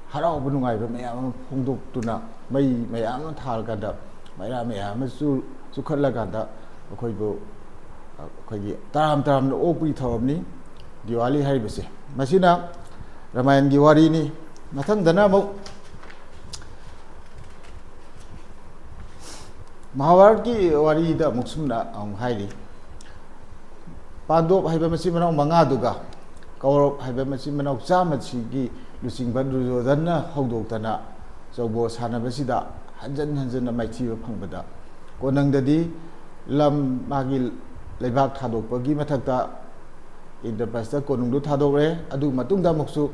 ꯍꯔꯥꯎꯕ ꯅꯨꯡꯉꯥꯏꯕ ꯃꯌꯥꯝ ꯑꯃ ꯐꯣꯡꯗꯣꯛꯇꯨꯅ, ꯃꯩ ꯃꯌꯥꯝ ꯑꯃ ꯊꯥꯔꯀꯥꯟꯗ, ꯃꯩꯔꯥ ꯃꯌꯥꯝ ꯑꯃ ꯆꯨ-, ꯆꯨꯈꯠꯂꯀꯥꯟꯗ ꯑꯩꯈꯣꯏꯕꯨ, ꯑꯩꯈꯣꯏꯒꯤ ꯇꯔꯥꯝ ꯇꯔꯥꯝꯅ ꯑꯣꯛꯄꯒꯤ ꯊꯧꯔꯝꯅꯤ ꯗꯤꯋꯥꯂꯤ ꯍꯥꯏꯔꯤꯕꯁꯦ꯫ ꯃꯁꯤꯅ ꯔꯥꯃꯥꯌꯟꯒꯤ ꯋꯥꯔꯤꯅꯤ꯫ ꯃꯊꯪꯗꯅ ꯑꯃꯨꯛ ꯃꯍꯥꯚꯥꯔꯠꯀꯤ ꯋꯥꯔꯤꯗ ꯑꯃꯨꯛ ꯁꯨꯝꯅ ꯑꯃꯨꯛ ꯍꯥꯏꯔꯤ, ꯄꯥꯟꯗꯣꯞ ꯍꯥꯏꯕ ꯃꯆꯤꯟ ꯃꯅꯥꯎ ꯃꯉꯥꯗꯨꯒ ꯀꯧꯔꯕ ꯍꯥꯏꯕ ꯃꯆꯤꯟ ꯃꯅꯥꯎ ꯆꯥꯝꯃꯁꯤꯒꯤ ꯂꯨꯆꯤꯡꯕ ꯗꯨꯔꯌꯣꯙꯟꯅ ꯍꯧꯗꯣꯛꯇꯅ ꯆꯧꯕꯣ ꯁꯥꯟꯅꯕꯁꯤꯗ ꯍꯟꯖꯟ ꯍꯟꯖꯟꯅ ꯃꯥꯏꯊꯤꯕ ꯐꯪꯕꯗ, ꯀꯣꯅꯨꯡꯗꯗꯤ ꯂꯝ, ꯃꯥꯒꯤ ꯂꯩꯕꯥꯛ ꯊꯥꯗꯣꯛꯄꯒꯤ ꯃꯊꯛꯇ ꯏꯟꯗ꯭ꯔꯄ꯭ꯔꯁꯇ ꯀꯣꯅꯨꯡꯗꯨ ꯊꯥꯗꯣꯛꯂꯦ꯫ ꯑꯗꯨ ꯃꯇꯨꯡꯗ ꯑꯃꯨꯛꯁꯨ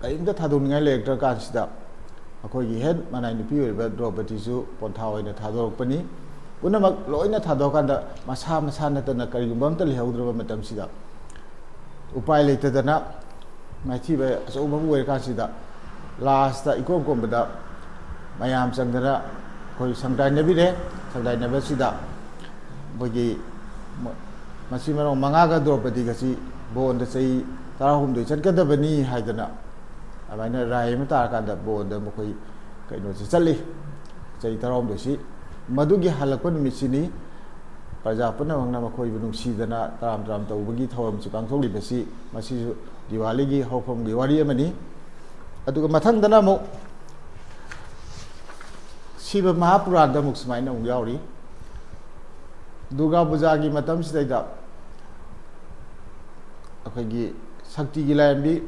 ꯀꯔꯤꯝꯇ ꯊꯥꯗꯣꯛꯅꯤꯡꯉꯥꯏ ꯂꯩꯔꯛꯇ꯭ꯔꯀꯥꯟꯁꯤꯗ ꯑꯩꯈꯣꯏꯒꯤ ꯍꯦꯠ ꯃꯅꯥꯏ ꯅꯨꯄꯤ ꯑꯣꯏꯔꯤꯕ ꯗ꯭ꯔꯧꯄꯗꯤꯁꯨ ꯄꯣꯟꯊꯥ ꯑꯣꯏꯅ ꯊꯥꯗꯣꯔꯛꯄꯅꯤ꯫ ꯄꯨꯝꯅꯃꯛ ꯂꯣꯏꯅ ꯊꯥꯗꯣꯛꯑꯀꯥꯟꯗ ꯃꯁꯥ ꯃꯁꯥ ꯅꯠꯇꯅ ꯀꯔꯤꯒꯨꯝꯕ ꯑꯝꯇ ꯂꯩꯍꯧꯗ꯭ꯔꯕ ꯃꯇꯝꯁꯤꯗ, ꯎꯄꯥꯏ ꯂꯩꯇꯗꯅ ꯃꯥꯏꯊꯤꯕ ꯑꯆꯧꯕ ꯑꯃ ꯑꯣꯏꯔꯀꯥꯟꯁꯤꯗ, ꯂꯥꯁꯇ ꯏꯀꯣꯝ ꯀꯣꯝꯕꯗ ꯃꯌꯥꯝ ꯆꯪꯗꯅ ꯑꯩꯈꯣꯏ ꯁꯪꯗꯥꯏꯅꯕꯤꯔꯦ꯫ ꯁꯪꯗꯥꯏꯅꯕꯁꯤꯗ ꯑꯩꯈꯣꯏꯒꯤ ꯃ-, ꯃꯆꯤꯟ ꯃꯅꯥꯎ ꯃꯉꯥꯒ ꯗ꯭ꯔꯧꯄꯗꯤꯒꯁꯤ ꯕꯣꯟꯗ ꯆꯍꯤ ꯇꯔꯥꯍꯨꯝꯗꯣꯏ ꯆꯠꯀꯗꯕꯅꯤ ꯍꯥꯏꯗꯅ ꯑꯗꯨꯃꯥꯏꯅ ꯔꯥꯏ ꯑꯃ ꯇꯥꯔꯀꯥꯟꯗ ꯕꯣꯟꯗ ꯃꯈꯣꯏ ꯀꯩꯅꯣꯁꯤ ꯆꯠꯂꯤ, ꯆꯍꯤ ꯇꯔꯥꯍꯨꯝꯗꯣꯏꯁꯤ꯫ ꯃꯗꯨꯒꯤ ꯍꯜꯂꯛꯄ ꯅꯨꯃꯤꯠꯁꯤꯅꯤ ꯄ꯭ꯔꯖꯥ ꯄꯨꯝꯅꯃꯛꯅ ꯃꯈꯣꯏꯕꯨ ꯅꯨꯡꯁꯤꯗꯅ ꯇꯔꯥꯝ ꯇꯔꯥꯝ ꯇꯧꯕꯒꯤ ꯊꯧꯔꯝꯁꯤ ꯄꯥꯡꯊꯣꯛꯂꯤꯕꯁꯤ꯫ ꯃꯁꯤꯁꯨ ꯗꯤꯋꯥꯂꯤꯒꯤ ꯍꯧꯔꯛꯐꯝꯒꯤ ꯋꯥꯔꯤ ꯑꯃꯅꯤ꯫ ꯑꯗꯨꯒ ꯃꯊꯪꯗꯅ ꯑꯃꯨꯛ ꯁꯤꯕ ꯃꯍꯥꯄꯨꯔꯥꯟꯗ ꯑꯃꯨꯛ ꯁꯨꯃꯥꯏꯅ ꯑꯃꯨꯛ ꯌꯥꯎꯔꯤ꯫ ꯗꯨꯔꯒꯥ ꯄꯨꯖꯥꯒꯤ ꯃꯇꯝꯁꯤꯗꯩꯗ ꯑꯩꯈꯣꯏꯒꯤ ꯁꯛꯇꯤꯒꯤ ꯂꯥꯏꯔꯦꯝꯕꯤ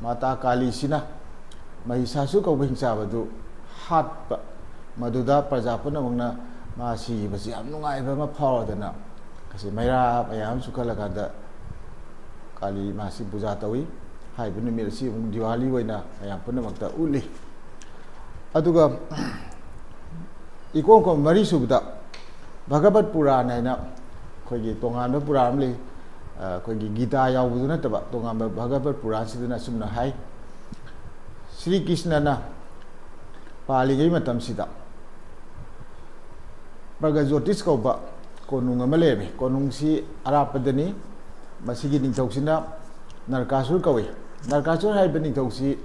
ꯃꯥꯇꯥ ꯀꯥꯂꯤꯁꯤꯅ ꯃꯍꯤꯁꯥꯁꯨ ꯀꯧꯕ ꯍꯤꯡꯆꯥꯕꯗꯨ ꯍꯥꯠꯄ, ꯃꯗꯨꯗ ꯄ꯭ꯔꯖꯥ ꯄꯨꯝꯅꯃꯛꯅ ꯃꯥ ꯁꯤꯈꯤꯕꯁꯤ ꯌꯥꯝ ꯅꯨꯡꯉꯥꯏꯕ ꯑꯃ ꯐꯥꯎꯔꯗꯅ, ꯑꯁꯤ ꯃꯩꯔꯥ ꯃꯌꯥꯝ ꯑꯃ ꯆꯨꯈꯠꯂꯀꯥꯟꯗ ꯀꯥꯂꯤ ꯃꯥꯁꯤ ꯄꯨꯖꯥ ꯇꯧꯏ꯫ ꯍꯥꯏꯔꯤꯕ ꯅꯨꯃꯤꯠ ꯑꯁꯤ ꯑꯃꯨꯛ ꯗꯤꯋꯥꯂꯤ ꯑꯣꯏꯅ ꯃꯌꯥꯝ ꯄꯨꯝꯅꯃꯛꯇ ꯎꯠꯂꯤ꯫ ꯑꯗꯨꯒ ꯏꯀꯣꯟ ꯀꯣꯟ ꯃꯔꯤꯁꯨꯕꯗ ꯚꯒꯕꯠ ꯄꯨꯔꯥꯟ ꯍꯥꯏꯅ ꯑꯩꯈꯣꯏꯒꯤ ꯇꯣꯉꯥꯟꯕ ꯄꯨꯔꯥꯟ ꯑꯃ ꯂꯩ꯫ ꯑ, ꯑꯩꯈꯣꯏꯒꯤ ꯒꯤꯇꯥ ꯌꯥꯎꯕꯗꯨ ꯅꯠꯇꯕ ꯇꯣꯉꯥꯟꯕ ꯚꯒꯕꯠ ꯄꯨꯔꯥꯟꯁꯤꯗꯅ ꯑꯁꯨꯝꯅ ꯍꯥꯏ, ꯁ꯭ꯔꯤ ꯀ꯭ꯔꯤꯁꯅꯅ ꯄꯥꯜꯂꯤꯉꯩ ꯃꯇꯝꯁꯤꯗ ꯄ꯭ꯔꯒꯖꯣꯇꯤꯁ ꯀꯧꯕ ꯀꯣꯅꯨꯡ ꯑꯃ ꯂꯩꯔꯝꯃꯤ꯫ ꯀꯣꯅꯨꯡꯁꯤ ꯑꯔꯥꯞꯄꯗꯅꯤ꯫ ꯃꯁꯤꯒꯤ ꯅꯤꯡꯊꯧꯁꯤꯅ ꯅꯔꯀꯥꯁꯨꯔ ꯀꯧꯏ꯫ ꯅꯔꯀꯥꯁꯨꯔ ꯍꯥꯏꯔꯤꯕ ꯅꯤꯡꯊꯧꯁꯤ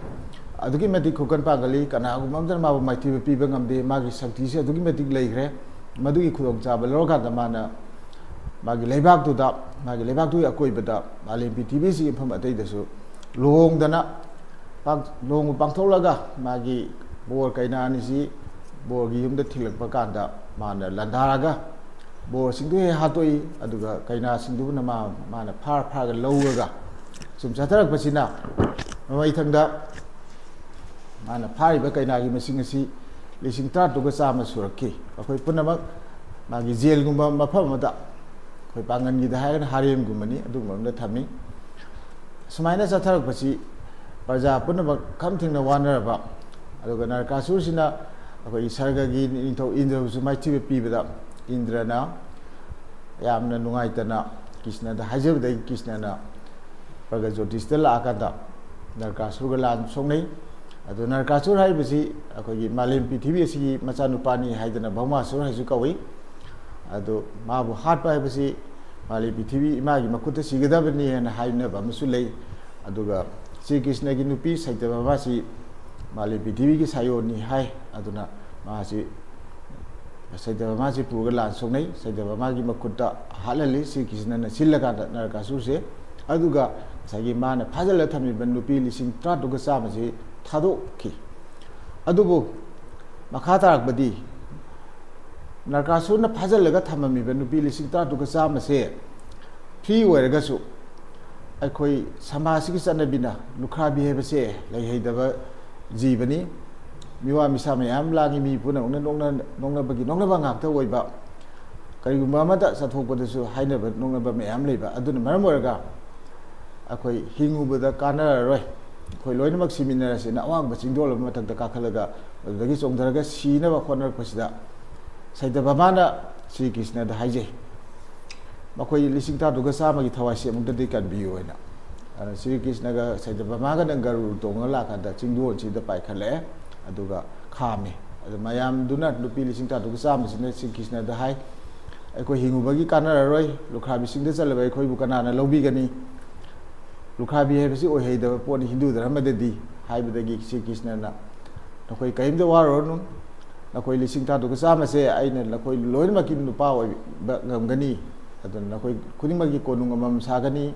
ꯑꯗꯨꯛꯀꯤ ꯃꯇꯤꯛ ꯈꯨꯀꯟ ꯄꯥꯡꯒꯜꯂꯤ, ꯀꯅꯥꯒꯨꯝꯕ ꯑꯃꯇꯅ ꯃꯥꯕꯨ ꯃꯥꯏꯊꯤꯕ ꯄꯤꯕ ꯉꯝꯗꯦ꯫ ꯃꯥꯒꯤ ꯁꯛꯇꯤꯁꯤ ꯑꯗꯨꯛꯀꯤ ꯃꯇꯤꯛ ꯂꯩꯈ꯭ꯔꯦ꯫ ꯃꯗꯨꯒꯤ ꯈꯨꯗꯣꯡꯆꯥꯕ ꯂꯧꯔꯀꯥꯟꯗ ꯃꯥꯅ ꯃꯥꯒꯤ ꯂꯩꯕꯥꯛꯇꯨꯗ, ꯃꯥꯒꯤ ꯂꯩꯕꯥꯛꯇꯨꯒꯤ ꯑꯀꯣꯏꯕꯗ, ꯃꯥꯂꯦꯝ ꯄ꯭ꯔꯤꯊꯤꯕꯤꯁꯤꯒꯤ ꯃꯐꯝ ꯑꯇꯩꯗꯁꯨ ꯂꯨꯍꯣꯡꯗꯅ ꯄꯥꯡ-, ꯂꯨꯍꯣꯡꯕ ꯄꯥꯡꯊꯣꯛꯂꯒ ꯃꯥꯒꯤ ꯕꯣꯔ ꯀꯩꯅꯥ ꯑꯅꯤꯁꯤ ꯕꯣꯔꯒꯤ ꯌꯨꯝꯗ ꯊꯤꯜꯂꯛꯄ ꯀꯥꯟꯗ ꯃꯥꯅ ꯂꯥꯟꯗꯥꯔꯒ ꯕꯣꯔꯁꯤꯡꯗꯨ ꯍꯦꯛ ꯍꯥꯠꯇꯣꯛꯏ꯫ ꯑꯗꯨꯒ ꯀꯩꯅꯥꯁꯤꯡꯗꯨꯕꯨꯅ ꯃꯥ-, ꯃꯥꯅ ꯐꯥꯔ ꯐꯥꯔꯒ ꯂꯧꯔꯒ ꯁꯨꯝ ꯆꯠꯊꯔꯛꯄꯁꯤꯅ ꯃꯃꯩꯊꯪꯗ ꯃꯥꯅ ꯐꯥꯔꯤꯕ ꯀꯩꯅꯥꯒꯤ ꯃꯁꯤꯡ ꯑꯁꯤ ꯂꯤꯁꯤꯡ ꯇꯔꯥꯇꯔꯨꯛꯀ ꯆꯥꯝꯃ ꯁꯨꯔꯛꯈꯤ꯫ ꯃꯈꯣꯏ ꯄꯨꯝꯅꯃꯛ ꯃꯥꯒꯤ ꯖꯦꯜꯒꯨꯝꯕ ꯃꯐꯝ ꯑꯃꯗ, ꯑꯩꯈꯣꯏ ꯄꯥꯡꯒꯟꯒꯤꯗ ꯍꯥꯏꯔꯒꯅ ꯍꯥꯔꯦꯝꯒꯨꯝꯕꯅꯤ, ꯑꯗꯨꯒꯨꯝꯕ ꯑꯃꯗ ꯊꯝꯃꯤ꯫ ꯁꯨꯃꯥꯏꯅ ꯆꯠꯊꯔꯛꯄꯁꯤ ꯄ꯭ꯔꯖꯥ ꯄꯨꯝꯅꯃꯛ ꯈꯝ ꯊꯦꯡꯅ ꯋꯥꯅꯔꯕ, ꯑꯗꯨꯒ ꯅꯔꯀꯥꯁꯨꯔꯁꯤꯅ ꯑꯩꯈꯣꯏꯒꯤ ꯁꯔꯒꯒꯤ ꯅꯤꯡꯊꯧ ꯏꯟꯗ꯭ꯔꯕꯨꯁꯨ ꯃꯥꯏꯊꯤꯕ ꯄꯤꯕꯗ, ꯏꯟꯗ꯭ꯔꯅ ꯌꯥꯝꯅ ꯅꯨꯡꯉꯥꯏꯇꯅ ꯀ꯭ꯔꯤꯁꯅꯗ ꯍꯥꯏꯖꯕꯗꯒꯤ ꯀ꯭ꯔꯤꯁꯅꯅ ꯄ꯭ꯔꯒꯖꯣꯇꯤꯁꯇ ꯂꯥꯛꯑꯀꯥꯟꯗ ꯅꯔꯀꯥꯁꯨꯔꯒ ꯂꯥꯟ ꯁꯣꯛꯅꯩ꯫ ꯑꯗꯨ ꯅꯔꯀꯥꯁꯨꯔ ꯍꯥꯏꯔꯤꯕꯁꯤ ꯑꯩꯈꯣꯏꯒꯤ ꯃꯥꯂꯦꯝ ꯄ꯭ꯔꯤꯊꯤꯕꯤ ꯑꯁꯤꯒꯤ ꯃꯆꯥꯅꯨꯄꯥꯅꯤ ꯍꯥꯏꯗꯅ ꯚꯧꯃꯥꯁꯨꯔ ꯍꯥꯏꯁꯨ ꯀꯧꯏ꯫ ꯑꯗꯨ ꯃꯥꯕꯨ ꯍꯥꯠꯄ ꯍꯥꯏꯕꯁꯤ ꯃꯥꯂꯦꯝ ꯄ꯭ꯔꯤꯊꯤꯕꯤ ꯏꯃꯥꯒꯤ ꯃꯈꯨꯠꯇ ꯁꯤꯒꯗꯕꯅꯤ ꯍꯥꯏꯅ ꯍꯥꯏꯅꯕ ꯑꯃꯁꯨ ꯂꯩ꯫ ꯑꯗꯨꯒ ꯁ꯭ꯔꯤ ꯀ꯭ꯔꯤꯁꯅꯒꯤ ꯅꯨꯄꯤ ꯁꯩꯇꯚꯃꯥꯁꯤ ꯃꯥꯂꯦꯝ ꯄ꯭ꯔꯤꯊꯤꯕꯤꯒꯤ ꯁꯥꯌꯣꯟꯅꯤ ꯍꯥꯏ꯫ ꯑꯗꯨꯅ ꯃꯥꯁꯤ ꯁꯩꯇꯚꯃꯥꯁꯤ ꯄꯨꯔꯒ ꯂꯥꯟ ꯁꯣꯛꯅꯩ꯫ ꯁꯩꯇꯚꯃꯥꯒꯤ ꯃꯈꯨꯠꯇ ꯍꯥꯠꯍꯜꯂꯤ ꯁ꯭ꯔꯤ ꯀ꯭ꯔꯤꯁꯅꯅ ꯁꯤꯜꯂꯀꯥꯟꯗ ꯅꯔꯀꯥꯁꯨꯔꯁꯦ꯫ ꯑꯗꯨꯒ ꯉꯁꯥꯏꯒꯤ ꯃꯥꯅ ꯐꯥꯖꯤꯜꯂ ꯊꯝꯃꯤꯕ ꯅꯨꯄꯤ ꯂꯤꯁꯤꯡ ꯇꯔꯥꯇꯔꯨꯛꯀ ꯆꯥꯝꯃꯁꯤ ꯊꯥꯗꯣꯛꯈꯤ꯫ ꯑꯗꯨꯕꯨ ꯃꯈꯥ ꯇꯥꯔꯛꯄꯗꯤ ꯅꯔꯀꯥꯁꯨꯔꯅ ꯐꯥꯖꯤꯜꯂꯒ ꯊꯝꯃꯝꯃꯤꯕ ꯅꯨꯄꯤ ꯂꯤꯁꯤꯡ ꯇꯔꯥꯇꯔꯨꯛꯀ ꯆꯥꯝꯃꯁꯦ ꯐ꯭ꯔꯤ ꯑꯣꯏꯔꯒꯁꯨ ꯑꯩꯈꯣꯏ ꯁꯃꯥꯖꯁꯤꯒꯤ ꯆꯠꯅꯕꯤꯅ ꯂꯨꯈ꯭ꯔꯥꯕꯤ ꯍꯥꯏꯕꯁꯦ ꯂꯩꯍꯩꯗꯕ ꯖꯤꯕꯅꯤ꯫ ꯃꯤꯋꯥ ꯃꯤꯁꯥ ꯃꯌꯥꯝ ꯂꯥꯡꯉꯤ, ꯃꯤ ꯄꯨꯝꯅꯃꯛꯅ ꯅꯣꯛꯅ-, ꯅꯣꯛꯅꯕꯒꯤ ꯅꯣꯛꯅꯕ ꯉꯥꯛꯇ ꯑꯣꯏꯕ꯫ ꯀꯔꯤꯒꯨꯝꯕ ꯑꯃꯗ ꯆꯠꯊꯣꯛꯄꯗꯁꯨ ꯍꯥꯏꯅꯕ ꯅꯣꯛꯅꯕ ꯃꯌꯥꯝ ꯂꯩꯕ꯫ ꯑꯗꯨꯅ ꯃꯔꯝ ꯑꯣꯏꯔꯒ ꯑꯩꯈꯣꯏ ꯍꯤꯡꯉꯨꯕꯗ ꯀꯥꯟꯅꯔꯔꯣꯏ꯫ ꯑꯩꯈꯣꯏ ꯂꯣꯏꯅꯃꯛ ꯁꯤꯃꯤꯟꯅꯔꯁꯦꯅ ꯑꯋꯥꯡꯕ ꯆꯤꯡꯗꯣꯜ ꯑꯃ ꯃꯊꯛꯇ ꯀꯥꯈꯠꯂꯒ, ꯑꯗꯨꯗꯒꯤ ꯆꯣꯡꯊꯔꯒ ꯁꯤꯅꯕ ꯍꯣꯠꯅꯔꯛꯄꯁꯤꯗ, ꯁꯩꯇ ꯚꯃꯥꯅ ꯁ꯭ꯔꯤ ꯀ꯭ꯔꯤꯁꯅꯗ ꯍꯥꯏꯖꯩ, "ꯃꯈꯣꯏ ꯂꯤꯁꯤꯡ ꯇꯔꯥꯇꯔꯨꯛꯀ ꯆꯥꯝꯃꯒꯤ ꯊꯋꯥꯏꯁꯤ ꯑꯃꯨꯛꯇꯗꯤ ꯀꯟꯕꯤꯌꯨ" ꯍꯥꯏꯅ꯫ ꯑꯗꯨꯅ ꯁ꯭ꯔꯤ ꯀ꯭ꯔꯤꯁꯅꯒ ꯁꯩꯇ ꯚꯃꯥꯒꯅ ꯒꯔꯨꯔ ꯇꯣꯡꯉꯒ ꯂꯥꯛꯀꯥꯟꯗ ꯆꯤꯡꯗꯣꯜꯁꯤꯗ ꯄꯥꯏꯈꯠꯂꯛꯑꯦ, ꯑꯗꯨꯒ ꯈꯥꯝꯃꯤ꯫ ꯑꯗꯨ ꯃꯌꯥꯝꯗꯨꯅ, ꯅꯨꯄꯤ ꯂꯤꯁꯤꯡ ꯇꯔꯥꯇꯔꯨꯛꯀ ꯆꯥꯝꯃꯁꯤꯅ ꯁ꯭ꯔꯤ ꯀ꯭ꯔꯤꯁꯅꯗ ꯍꯥꯏ, "ꯑꯩꯈꯣꯏ ꯍꯤꯡꯉꯨꯕꯒꯤ ꯀꯥꯟꯅꯔꯔꯣꯏ, ꯂꯨꯈ꯭ꯔꯥꯕꯤꯁꯤꯡꯗ ꯆꯠꯂꯕ ꯑꯩꯈꯣꯏꯕꯨ ꯀꯅꯥꯅ ꯂꯧꯕꯤꯒꯅꯤ? ꯂꯨꯈ꯭ꯔꯥꯕꯤ ꯍꯥꯏꯕꯁꯤ ꯑꯣꯏꯍꯩꯗꯕ ꯄꯣꯠꯅꯤ ꯍꯤꯟꯗꯨ ꯙꯔꯃꯗꯗꯤ" ꯍꯥꯏꯕꯗꯒꯤ ꯁ꯭ꯔꯤ ꯀ꯭ꯔꯤꯁꯅꯅ, "ꯅꯈꯣꯏ ꯀꯔꯤꯝꯇ ꯋꯥꯔꯨꯔꯅꯨ, ꯅꯈꯣꯏ ꯂꯤꯁꯤꯡ ꯇꯔꯥꯇꯔꯨꯛꯀ ꯆꯥꯝꯃꯁꯦ ꯑꯩꯅ ꯅꯈꯣꯏ ꯂꯣꯏꯅꯃꯛꯀꯤ ꯅꯨꯄꯥ ꯑꯣꯏꯕ ꯉꯝꯒꯅꯤ, ꯑꯗꯨꯅ ꯅꯈꯣꯏ ꯈꯨꯗꯤꯡꯃꯛꯀꯤ ꯀꯣꯅꯨꯡ ꯑꯃꯃꯝ ꯁꯥꯒꯅꯤ,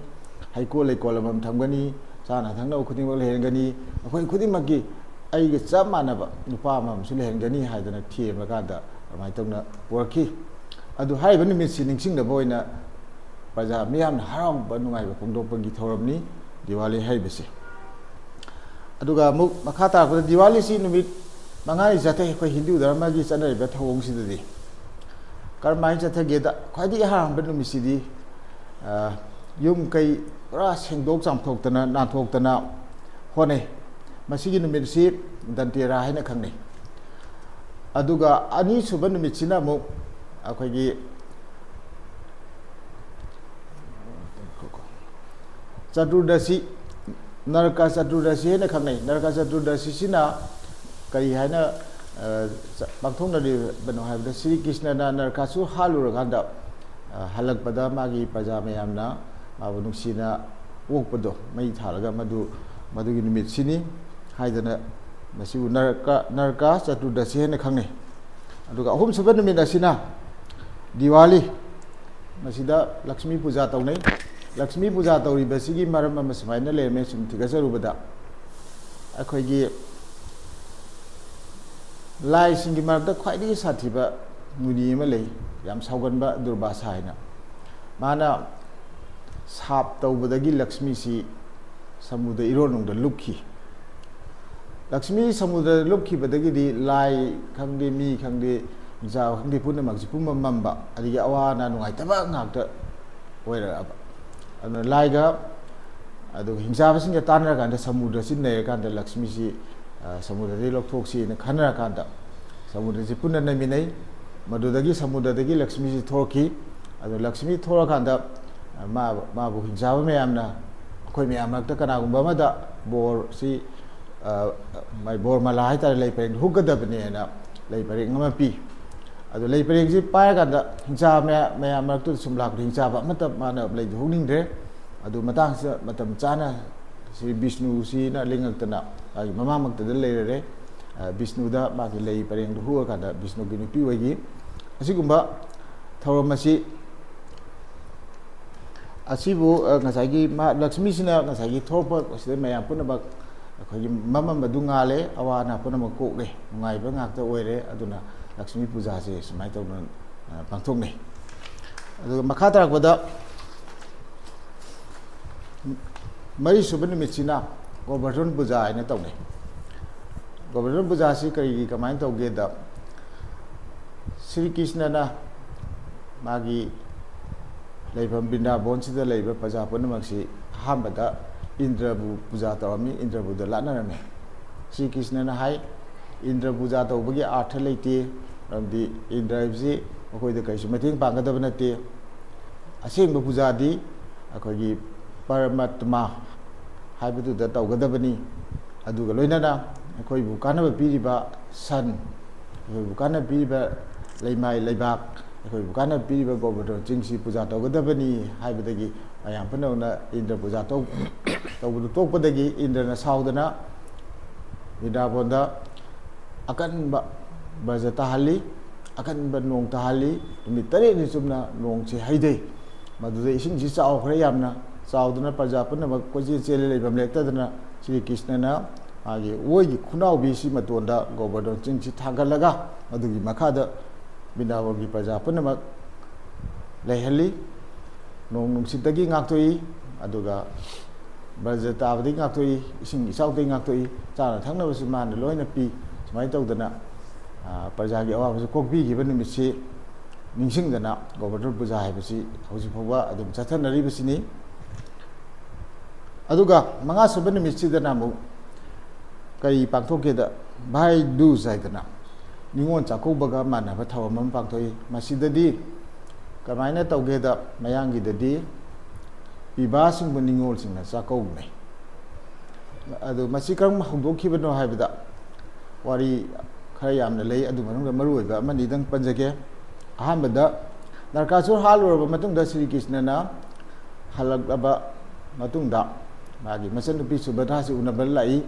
ꯍꯩꯀꯣꯜ ꯂꯩꯀꯣꯜ ꯑꯃꯃꯝ ꯊꯝꯒꯅꯤ, ꯆꯥꯅ ꯊꯛꯅꯕ ꯈꯨꯗꯤꯡꯃꯛ ꯂꯩꯍꯟꯒꯅꯤ, ꯅꯈꯣꯏ ꯈꯨꯗꯤꯡꯃꯛꯀꯤ ꯑꯩꯒ ꯆꯞ ꯃꯥꯟꯅꯕ ꯅꯨꯄꯥ ꯑꯃꯃꯝꯁꯨ ꯂꯩꯍꯟꯒꯅꯤ" ꯍꯥꯏꯗꯅ ꯊꯦꯝꯂꯀꯥꯟꯗ ꯑꯗꯨꯃꯥꯏꯅ ꯇꯧꯅ ꯄꯨꯔꯛꯈꯤ꯫ ꯑꯗꯨ ꯍꯥꯏꯔꯤꯕ ꯅꯨꯃꯤꯠꯁꯤ ꯅꯤꯡꯁꯤꯡꯅꯕ ꯑꯣꯏꯅ ꯄ꯭ꯔꯖꯥ ꯃꯤꯌꯥꯝꯅ ꯍꯔꯥꯎꯕ ꯅꯨꯡꯉꯥꯏꯕ ꯐꯣꯡꯗꯣꯛꯄꯒꯤ ꯊꯧꯔꯝꯅꯤ ꯗꯤꯋꯥꯂꯤ ꯍꯥꯏꯔꯤꯕꯁꯦ꯫ ꯑꯗꯨꯒ ꯑꯃꯨꯛ ꯃꯈꯥ ꯇꯥꯔꯛꯄꯗ, ꯗꯤꯋꯥꯂꯤꯁꯤ ꯅꯨꯃꯤꯠ ꯃꯉꯥꯅꯤ ꯆꯠꯊꯩ꯫ ꯑꯩꯈꯣꯏ ꯍꯤꯟꯗꯨ ꯙꯔꯃꯒꯤ ꯆꯠꯅꯔꯤꯕ ꯊꯧꯑꯣꯡꯁꯤꯗꯗꯤ ꯀꯔꯝꯍꯥꯏꯅ ꯆꯠꯊꯒꯦꯗ, ꯈ꯭ꯋꯥꯏꯗꯒꯤ ꯑꯍꯥꯟꯕ ꯅꯨꯃꯤꯠꯁꯤꯗꯤ, ꯑ, ꯌꯨꯝ ꯀꯩ ꯄꯨꯔꯥ ꯁꯦꯡꯗꯣꯛ ꯆꯥꯝꯊꯣꯛꯇꯅ, ꯅꯥꯟꯊꯣꯛꯇꯅ ꯍꯣꯠꯅꯩ꯫ ꯃꯁꯤꯒꯤ ꯅꯨꯃꯤꯠꯁꯤ ꯗꯟꯇꯦꯔꯥ ꯍꯥꯏꯅ ꯈꯪꯅꯩ꯫ ꯑꯗꯨꯒ ꯑꯅꯤꯁꯨꯕ ꯅꯨꯃꯤꯠꯁꯤꯅ ꯑꯃꯨꯛ ꯑꯩꯈꯣꯏꯒꯤ ꯆꯇꯨꯔꯗꯁꯤ, ꯅꯔꯀ ꯆꯇꯨꯔꯗꯁꯤ ꯍꯥꯏꯅ ꯈꯪꯅꯩ꯫ ꯅꯔꯀ ꯆꯇꯨꯔꯗꯁꯤꯁꯤꯅ ꯀꯔꯤ ꯍꯥꯏꯅ, ꯑ, ꯆ-, ꯄꯥꯡꯊꯣꯛꯅꯔꯤꯕꯅꯣ ꯍꯥꯏꯕꯗ, ꯁ꯭ꯔꯤ ꯀ꯭ꯔꯤꯁꯅꯅ ꯅꯔꯀꯥꯁꯨꯔ ꯍꯥꯠꯂꯨꯔꯀꯥꯟꯗ, ꯑ, ꯍꯜꯂꯛꯄꯗ ꯃꯥꯒꯤ ꯄ꯭ꯔꯖꯥ ꯃꯌꯥꯝꯅ ꯃꯥꯕꯨ ꯅꯨꯡꯁꯤꯅ ꯑꯣꯛꯄꯗꯣ, ꯃꯩ ꯊꯥꯜꯂꯒ, ꯃꯗꯨ, ꯃꯗꯨꯒꯤ ꯅꯨꯃꯤꯠꯁꯤꯅꯤ ꯍꯥꯏꯗꯅ ꯃꯁꯤꯕꯨ ꯅꯔꯀ, ꯅꯔꯀꯥ ꯆꯇꯨꯔꯗꯁꯤ ꯍꯥꯏꯅ ꯈꯪꯅꯩ꯫ ꯑꯗꯨꯒ ꯑꯍꯨꯝꯁꯨꯕ ꯅꯨꯃꯤꯠ ꯑꯁꯤꯅ ꯗꯤꯋꯥꯂꯤ, ꯃꯁꯤꯗ ꯂꯛꯁꯃꯤ ꯄꯨꯖꯥ ꯇꯧꯅꯩ꯫ ꯂꯛꯁꯃꯤ ꯄꯨꯖꯥ ꯇꯧꯔꯤꯕꯁꯤꯒꯤ ꯃꯔꯝ ꯑꯃ ꯁꯨꯃꯥꯏꯅ ꯂꯩꯔꯝꯃꯦ, ꯁꯨꯝ ꯊꯤꯒꯠꯆꯔꯨꯕꯗ, ꯑꯩꯈꯣꯏꯒꯤ ꯂꯥꯏꯁꯤꯡꯒꯤ ꯃꯔꯛꯇ ꯈ꯭ꯋꯥꯏꯗꯒꯤ ꯁꯥꯊꯤꯕ ꯃꯨꯅꯤ ꯑꯃ ꯂꯩ, ꯌꯥꯝ ꯁꯥꯎꯒꯟꯕ ꯗꯨꯔꯕꯥꯁꯥ ꯍꯥꯏꯅ꯫ ꯃꯥꯅ ꯁꯥꯞ ꯇꯧꯕꯗꯒꯤ ꯂꯛꯁꯃꯤꯁꯤ ꯁꯃꯨꯗ꯭ꯔ ꯏꯔꯣꯟꯅꯨꯡꯗ ꯂꯨꯞꯈꯤ꯫ ꯂꯛꯁꯃꯤ ꯁꯃꯨꯗ꯭ꯔꯗ ꯂꯨꯞꯈꯤꯕꯗꯒꯤꯗꯤ ꯂꯥꯏ ꯈꯪꯗꯦ, ꯃꯤ ꯈꯪꯗꯦ, ꯃꯤꯆꯥ ꯈꯪꯗꯦ, ꯄꯨꯝꯅꯃꯛꯁꯤ ꯄꯨꯝꯃꯝ ꯃꯝꯕ, ꯑꯗꯒꯤ ꯑꯋꯥ ꯑꯅꯥ ꯅꯨꯡꯉꯥꯏꯇꯕ ꯉꯥꯛꯇ ꯑꯣꯏꯔꯛꯑꯕ꯫ ꯑꯗꯨꯅ ꯂꯥꯏꯒ ꯑꯗꯨꯒ ꯍꯤꯡꯆꯥꯕꯁꯤꯡꯒ ꯇꯥꯟꯅꯔꯀꯥꯟꯗ ꯁꯃꯨꯗ꯭ꯔꯁꯤ ꯅꯩꯔꯀꯥꯟꯗ ꯂꯛꯁꯃꯤꯁꯤ, ꯑ, ꯁꯃꯨꯗ꯭ꯔꯗꯒꯤ ꯂꯧꯊꯣꯛꯁꯤꯅ ꯈꯟꯅꯔꯀꯥꯟꯗ ꯁꯃꯨꯗ꯭ꯔꯁꯤ ꯄꯨꯟꯅ ꯅꯩꯃꯤꯟꯅꯩ꯫ ꯃꯗꯨꯗꯒꯤ ꯁꯃꯨꯗ꯭ꯔꯗꯒꯤ ꯂꯛꯁꯃꯤꯁꯤ ꯊꯣꯛꯂꯛꯈꯤ꯫ ꯑꯗꯣ ꯂꯛꯁꯃꯤ ꯊꯣꯛꯂꯀꯥꯟꯗ, ꯑ, ꯃꯥ-, ꯃꯥꯕꯨ ꯍꯤꯡꯆꯥꯕ ꯃꯌꯥꯝꯅ ꯑꯩꯈꯣꯏ ꯃꯌꯥꯝ ꯃꯔꯛꯇ ꯀꯅꯥꯒꯨꯝꯕ ꯑꯃꯗ ꯕꯣꯔꯁꯤ, ꯑ, ꯃꯥꯏ ꯕꯣꯔ ꯃꯂꯥ ꯍꯥꯏꯇꯥꯔꯦ, ꯂꯩ ꯄꯔꯦꯡꯗ ꯍꯨꯛꯀꯗꯕꯅꯦꯅ ꯂꯩ ꯄꯔꯦꯡ ꯑꯃ ꯄꯤ꯫ ꯑꯗꯣ ꯂꯩ ꯄꯔꯦꯡꯁꯤ ꯄꯥꯏꯔꯀꯥꯟꯗ ꯍꯤꯡꯆꯥꯕ ꯃꯌꯥ-, ꯃꯌꯥꯝ ꯃꯔꯛꯇꯨꯗ ꯁꯨꯝ ꯂꯥꯛꯄꯗ ꯍꯤꯡꯆꯥꯕ ꯑꯃꯠꯇ ꯃꯥꯅ ꯂꯩꯗꯨ ꯍꯨꯛꯅꯤꯡꯗ꯭ꯔꯦ꯫ ꯑꯗꯨ ꯃꯇꯥꯡꯁꯤꯗ ꯃꯇꯝ ꯆꯥꯅ ꯁ꯭ꯔꯤ ꯕꯤꯁꯅꯨꯁꯤꯅ ꯂꯦꯡꯉꯛꯇꯅ ꯃꯥꯒꯤ ꯃꯃꯥꯡꯃꯛꯇꯗ ꯂꯩꯔꯔꯦ꯫ ꯑ, ꯕꯤꯁꯅꯨꯗ ꯃꯥꯒꯤ ꯂꯩ ꯄꯔꯦꯡꯗꯨ ꯍꯨꯛꯑꯀꯥꯟꯗ ꯕꯤꯁꯅꯨꯒꯤ ꯅꯨꯄꯤ ꯑꯣꯏꯈꯤ꯫ ꯑꯁꯤꯒꯨꯝꯕ ꯊꯧꯔꯝ ꯑꯁꯤ, ꯑꯁꯤꯕꯨ, ꯑ, ꯉꯁꯥꯏꯒꯤ ꯃꯥ ꯂꯛꯁꯃꯤꯁꯤꯅ ꯉꯁꯥꯏꯒꯤ ꯊꯣꯛꯂꯛꯄ ꯑꯁꯤꯗ ꯃꯌꯥꯝ ꯄꯨꯝꯅꯃꯛ ꯑꯩꯈꯣꯏꯒꯤ ꯃꯝꯃꯝꯕꯗꯨ ꯉꯥꯜꯂꯦ, ꯑꯋꯥ ꯑꯅꯥ ꯄꯨꯝꯅꯃꯛ ꯀꯣꯛꯂꯦ, ꯅꯨꯡꯉꯥꯏꯕ ꯉꯥꯛꯇ ꯑꯣꯏꯔꯦ꯫ ꯑꯗꯨꯅ ꯂꯛꯁꯃꯤ ꯄꯨꯖꯥꯁꯦ ꯁꯨꯃꯥꯏꯅ ꯇꯧꯗꯅ, ꯑ, ꯄꯥꯡꯊꯣꯛꯅꯩ꯫ ꯑꯗꯨꯒ ꯃꯈꯥ ꯇꯥꯔꯛꯄꯗ ꯃꯔꯤꯁꯨꯕ ꯅꯨꯃꯤꯠꯁꯤꯅ ꯒꯣꯕꯔꯙꯟ ꯄꯨꯖꯥ ꯍꯥꯏꯅ ꯇꯧꯅꯩ꯫ ꯒꯣꯕꯔꯙꯟ ꯄꯨꯖꯥꯁꯤ ꯀꯔꯤꯒꯤ, ꯀꯃꯥꯏꯅ ꯇꯧꯒꯦꯗ, ꯁ꯭ꯔꯤ ꯀ꯭ꯔꯤꯁꯅꯅ ꯃꯥꯒꯤ ꯂꯩꯐꯝ ꯕ꯭ꯔꯤꯟꯗꯥꯕꯣꯟꯁꯤꯗ ꯂꯩꯕ ꯄ꯭ꯔꯖꯥ ꯄꯨꯝꯅꯃꯛꯁꯤ ꯑꯍꯥꯟꯕꯗ ꯏꯟꯗ꯭ꯔꯕꯨ ꯄꯨꯖꯥ ꯇꯧꯔꯝꯃꯤ, ꯏꯟꯗ꯭ꯔꯕꯨꯗ ꯂꯥꯠꯅꯔꯝꯃꯤ꯫ ꯁ꯭ꯔꯤ ꯀ꯭ꯔꯤꯁꯅꯅ ꯍꯥꯏ, "ꯏꯟꯗ꯭ꯔ ꯄꯨꯖꯥ ꯇꯧꯕꯒꯤ ꯑꯥꯔꯊ ꯂꯩꯇꯦ, ꯃꯔꯝꯗꯤ ꯏꯟꯗ꯭ꯔ ꯍꯥꯏꯕꯁꯤ ꯃꯈꯣꯏꯗ ꯀꯔꯤꯁꯨ ꯃꯇꯦꯡ ꯄꯥꯡꯒꯗꯕ ꯅꯠꯇꯦ꯫ ꯑꯁꯦꯡꯕ ꯄꯨꯖꯥꯗꯤ ꯑꯩꯈꯣꯏꯒꯤ ꯄꯔꯃꯥꯇꯃꯥ ꯍꯥꯏꯕꯗꯨꯗ ꯇꯧꯒꯗꯕꯅꯤ꯫ ꯑꯗꯨꯒ ꯂꯣꯏꯅꯅ ꯑꯩꯈꯣꯏꯕꯨ ꯀꯥꯟꯅꯕ ꯄꯤꯔꯤꯕ ꯁꯟ, ꯑꯩꯈꯣꯏꯕꯨ ꯀꯥꯟꯅꯕ ꯄꯤꯔꯤꯕ ꯂꯩꯃꯥꯏ ꯂꯩꯕꯥꯛ, ꯑꯩꯈꯣꯏꯕꯨ ꯀꯥꯟꯅꯕ ꯄꯤꯔꯤꯕ ꯒꯣꯕꯔꯙꯟ ꯆꯤꯡꯁꯤ ꯄꯨꯖꯥ ꯇꯧꯒꯗꯕꯅꯤ" ꯍꯥꯏꯕꯗꯒꯤ ꯃꯌꯥꯝ ꯄꯨꯝꯅꯃꯛꯅ ꯏꯟꯗ꯭ꯔ ꯄꯨꯖꯥ ꯇꯧ-, ꯇꯧꯕꯗꯨ ꯇꯣꯛꯄꯗꯒꯤ ꯏꯟꯗ꯭ꯔꯅ ꯁꯥꯎꯗꯅ ꯕ꯭ꯔꯤꯟꯗꯥꯕꯣꯟꯗ ꯑꯀꯟꯕ ꯕ꯭ꯔꯖ ꯇꯥꯍꯜꯂꯤ, ꯑꯀꯟꯕ ꯅꯣꯡ ꯇꯥꯍꯜꯂꯤ꯫ ꯅꯨꯃꯤꯠ ꯇꯔꯦꯠꯅꯤ ꯆꯨꯞꯅ ꯅꯣꯡꯁꯤ ꯍꯩꯊꯩ꯫ ꯃꯗꯨꯗ ꯏꯁꯤꯡꯁꯤ ꯆꯥꯎꯈ꯭ꯔꯦ, ꯌꯥꯝꯅ ꯆꯥꯎꯗꯨꯅ ꯄ꯭ꯔꯖꯥ ꯄꯨꯝꯅꯃꯛ ꯀꯣꯏꯆꯦꯟ ꯆꯦꯜꯂꯤ, ꯂꯩꯐꯝ ꯂꯩꯔꯛꯇꯗꯅ ꯁ꯭ꯔꯤ ꯀ꯭ꯔꯤꯁꯅꯅ ꯃꯥꯒꯤ ꯑꯣꯏꯒꯤ ꯈꯨꯅꯥꯎꯕꯤꯁꯤ ꯃꯇꯣꯟꯗ ꯒꯣꯕꯔꯙꯟ ꯆꯤꯡꯁꯤ ꯊꯥꯡꯒꯠꯂꯒ ꯃꯗꯨꯒꯤ ꯃꯈꯥꯗ ꯕ꯭ꯔꯤꯟꯗꯥꯕꯟꯒꯤ ꯄ꯭ꯔꯖꯥ ꯄꯨꯝꯅꯃꯛ ꯂꯩꯍꯜꯂꯤ꯫ ꯅꯣꯡ ꯅꯨꯡꯁꯤꯠꯇꯒꯤ ꯉꯥꯛꯊꯣꯛꯏ, ꯑꯗꯨꯒ ꯕ꯭ꯔꯖ ꯇꯥꯕꯗꯒꯤ ꯉꯥꯛꯊꯣꯛꯏ, ꯏꯁꯤꯡ ꯏꯆꯥꯎꯗꯒꯤ ꯉꯥꯛꯊꯣꯛꯏ, ꯆꯥꯅ ꯊꯛꯅꯕꯁꯨ ꯃꯥꯅ ꯂꯣꯏꯅ ꯄꯤ꯫ ꯁꯨꯃꯥꯏꯅ ꯇꯧꯗꯅ, ꯑ, ꯄ꯭ꯔꯖꯥꯒꯤ ꯑꯋꯥꯕꯁꯨ ꯀꯣꯛꯄꯤꯈꯤꯕ ꯅꯨꯃꯤꯠꯁꯤ ꯅꯤꯡꯁꯤꯡꯗꯅ ꯒꯣꯕꯔꯙꯟ ꯄꯨꯖꯥ ꯍꯥꯏꯕꯁꯤ ꯍꯧꯖꯤꯛ ꯐꯥꯎꯕ ꯑꯗꯨꯝ ꯆꯠꯊꯅꯔꯤꯕꯁꯤꯅꯤ꯫ ꯑꯗꯨꯒ ꯃꯉꯥꯁꯨꯕ ꯅꯨꯃꯤꯠꯁꯤꯗꯅ ꯑꯃꯨꯛ ꯀꯔꯤ ꯄꯥꯡꯊꯣꯛꯀꯦꯗ, ꯚꯥꯏ ꯗꯨꯖ ꯍꯥꯏꯗꯅ ꯅꯤꯉꯣꯜ ꯆꯥꯛꯀꯧꯕꯒ ꯃꯥꯟꯅꯕ ꯊꯧꯔꯝ ꯑꯃ ꯄꯥꯡꯊꯣꯛꯏ꯫ ꯃꯁꯤꯗꯗꯤ ꯀꯃꯥꯏꯅ ꯇꯧꯒꯦꯗ, ꯃꯌꯥꯡꯒꯤꯗꯗꯤ ꯄꯤꯕꯥꯁꯤꯡꯕꯨ ꯅꯤꯉꯣꯜꯁꯤꯡꯅ ꯆꯥꯛꯀꯧꯅꯩ꯫ ꯑꯗꯨ ꯃꯁꯤ ꯀꯔꯝ ꯍꯧꯗꯣꯛꯈꯤꯕꯅꯣ ꯍꯥꯏꯕꯗ, ꯋꯥꯔꯤ ꯈꯔ ꯌꯥꯝꯅ ꯂꯩ꯫ ꯑꯗꯨ ꯃꯅꯨꯡꯗ ꯃꯔꯨꯑꯣꯏꯕ ꯑꯃꯅꯤꯗꯪ ꯄꯟꯖꯒꯦ꯫ ꯑꯍꯥꯟꯕꯗ, ꯅꯔꯀꯥꯁꯨꯔ ꯍꯥꯠꯂꯨꯔꯕ ꯃꯇꯨꯡꯗ ꯁ꯭ꯔꯤ ꯀ꯭ꯔꯤꯁꯅꯅ ꯍꯜꯂꯛꯂꯕ ꯃꯇꯨꯡꯗ ꯃꯥꯒꯤ ꯃꯆꯟꯅꯨꯄꯤ ꯁꯨꯚꯗ꯭ꯔꯥꯁꯤ ꯎꯅꯕ ꯂꯥꯛꯏ꯫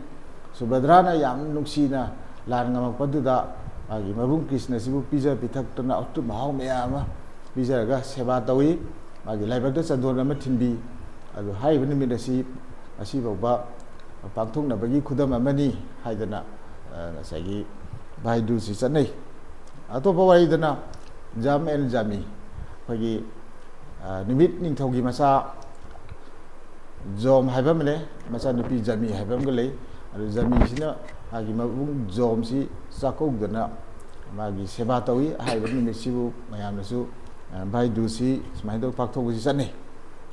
ꯁꯨꯚꯗ꯭ꯔꯥꯅ ꯌꯥꯝ ꯅꯨꯡꯁꯤꯅ ꯂꯥꯟ ꯉꯝꯃꯛꯄꯗꯨꯗ ꯃꯥꯒꯤ ꯃꯕꯨꯡ ꯀ꯭ꯔꯤꯁꯅꯁꯤꯕꯨ ꯄꯤꯖ ꯄꯤꯊꯛꯇꯅ ꯑꯊꯨꯝ ꯑꯍꯥꯎ ꯃꯌꯥꯝ ꯑꯃ ꯄꯤꯖꯔꯒ ꯁꯦꯕꯥ ꯇꯧꯏ꯫ ꯃꯥꯒꯤ ꯂꯥꯏꯕꯛꯇ ꯆꯟꯗꯣꯟ ꯑꯃ ꯊꯤꯟꯕꯤ꯫ ꯑꯗꯨ ꯍꯥꯏꯔꯤꯕ ꯅꯨꯃꯤꯠ ꯑꯁꯤ ꯉꯁꯤ ꯐꯥꯎꯕ ꯄꯥꯡꯊꯣꯛꯅꯕꯒꯤ ꯈꯨꯗꯝ ꯑꯃꯅꯤ ꯍꯥꯏꯗꯅ, ꯑ, ꯉꯁꯥꯏꯒꯤ ꯚꯥꯏ ꯗꯨꯖꯁꯤ ꯆꯠꯅꯩ꯫ ꯑꯇꯣꯞꯄ ꯋꯥꯔꯤꯗꯅ ꯖꯝ ꯑꯦꯟ ꯖꯥꯃꯤ, ꯑꯩꯈꯣꯏꯒꯤ, ꯑ, ꯅꯨꯃꯤꯠ ꯅꯤꯡꯊꯧꯒꯤ ꯃꯆꯥ ꯖꯣꯝ ꯍꯥꯏꯕ ꯑꯃ ꯂꯩ, ꯃꯆꯥꯅꯨꯄꯤ ꯖꯥꯃꯤ ꯍꯥꯏꯕ ꯑꯃꯒ ꯂꯩ꯫ ꯑꯗꯨ ꯖꯥꯃꯤꯁꯤꯅ ꯃꯥꯒꯤ ꯃꯕꯨꯡ ꯖꯣꯝꯁꯤ ꯆꯥꯛꯀꯧꯗꯅ ꯃꯥꯒꯤ ꯁꯦꯕꯥ ꯇꯧꯏ꯫ ꯍꯥꯏꯔꯤꯕ ꯅꯨꯃꯤꯠꯁꯤꯕꯨ ꯃꯌꯥꯝꯅꯁꯨ, ꯑ, ꯚꯥꯏ ꯗꯨꯖꯁꯤ ꯁꯨꯃꯥꯏꯅ ꯇꯧ ꯄꯥꯡꯊꯣꯛꯄꯁꯤ ꯆꯠꯅꯩ꯫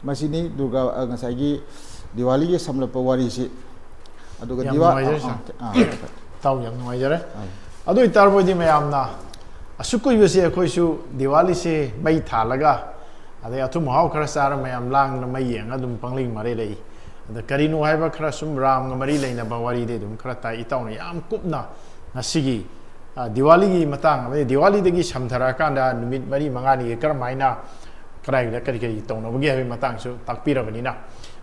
ꯃꯁꯤꯅꯤ ꯗꯨꯔꯒꯥ, ꯑ, ꯉꯁꯥꯏꯒꯤ ꯗꯤꯋꯥꯂꯤꯒꯤ ꯁꯝꯂꯞꯄ ꯋꯥꯔꯤꯁꯤ꯫ ꯑꯗꯨꯒ ꯌꯥꯝ ꯗꯤꯋꯥ-, ꯅꯨꯡꯉꯥꯏꯖꯔꯦ, ꯑ, ꯁꯥꯔ꯫ ꯑ, ꯏꯇꯥꯎ, ꯌꯥꯝ ꯅꯨꯡꯉꯥꯏꯖꯔꯦ꯫ ꯑ꯫ ꯑꯗꯨ ꯑꯣꯏꯇꯥꯔꯕꯣꯏꯗꯤ ꯃꯌꯥꯝꯅ ꯑꯁꯨꯛ ꯀꯨꯏꯕꯁꯤ ꯑꯩꯈꯣꯏꯁꯨ ꯗꯤꯋꯥꯂꯤꯁꯦ ꯃꯩ ꯊꯥꯜꯂꯒ, ꯑꯗꯩ ꯑꯊꯨꯝ ꯑꯍꯥꯎ ꯈꯔ ꯆꯥꯔ ꯃꯌꯥꯝ ꯂꯥꯡꯗꯅ ꯃꯩ ꯌꯦꯡꯉ ꯑꯗꯨꯝ ꯄꯪꯂꯩ ꯃꯔꯩ ꯂꯩ꯫ ꯑꯗ ꯀꯔꯤꯅꯣ ꯍꯥꯏꯕ ꯈꯔ ꯁꯨꯝ ꯔꯥꯝꯒ ꯃꯔꯤ ꯂꯩꯅꯕ ꯋꯥꯔꯤꯗꯤ ꯑꯗꯨꯝ ꯈꯔ ꯇꯥꯏ꯫ ꯏꯇꯥꯎꯅ ꯌꯥꯝ ꯀꯨꯞꯅ ꯉꯁꯤꯒꯤ, ꯑ, ꯗꯤꯋꯥꯂꯤꯒꯤ ꯃꯇꯥꯡ ꯑꯃꯗꯤ ꯗꯤꯋꯥꯂꯤꯗꯒꯤ ꯁꯝꯊꯔꯛꯑꯀꯥꯟꯗ ꯅꯨꯃꯤꯠ ꯃꯔꯤ ꯃꯉꯥꯅꯤꯒꯤ ꯀꯔꯝꯍꯥꯏꯅ ꯀꯗꯥꯏꯗ ꯀꯔꯤ ꯀꯔꯤ ꯇꯧꯅꯕꯒꯦ ꯍꯥꯏꯕꯒꯤ ꯃꯇꯥꯡꯁꯨ ꯇꯥꯛꯄꯤꯔꯕꯅꯤꯅ,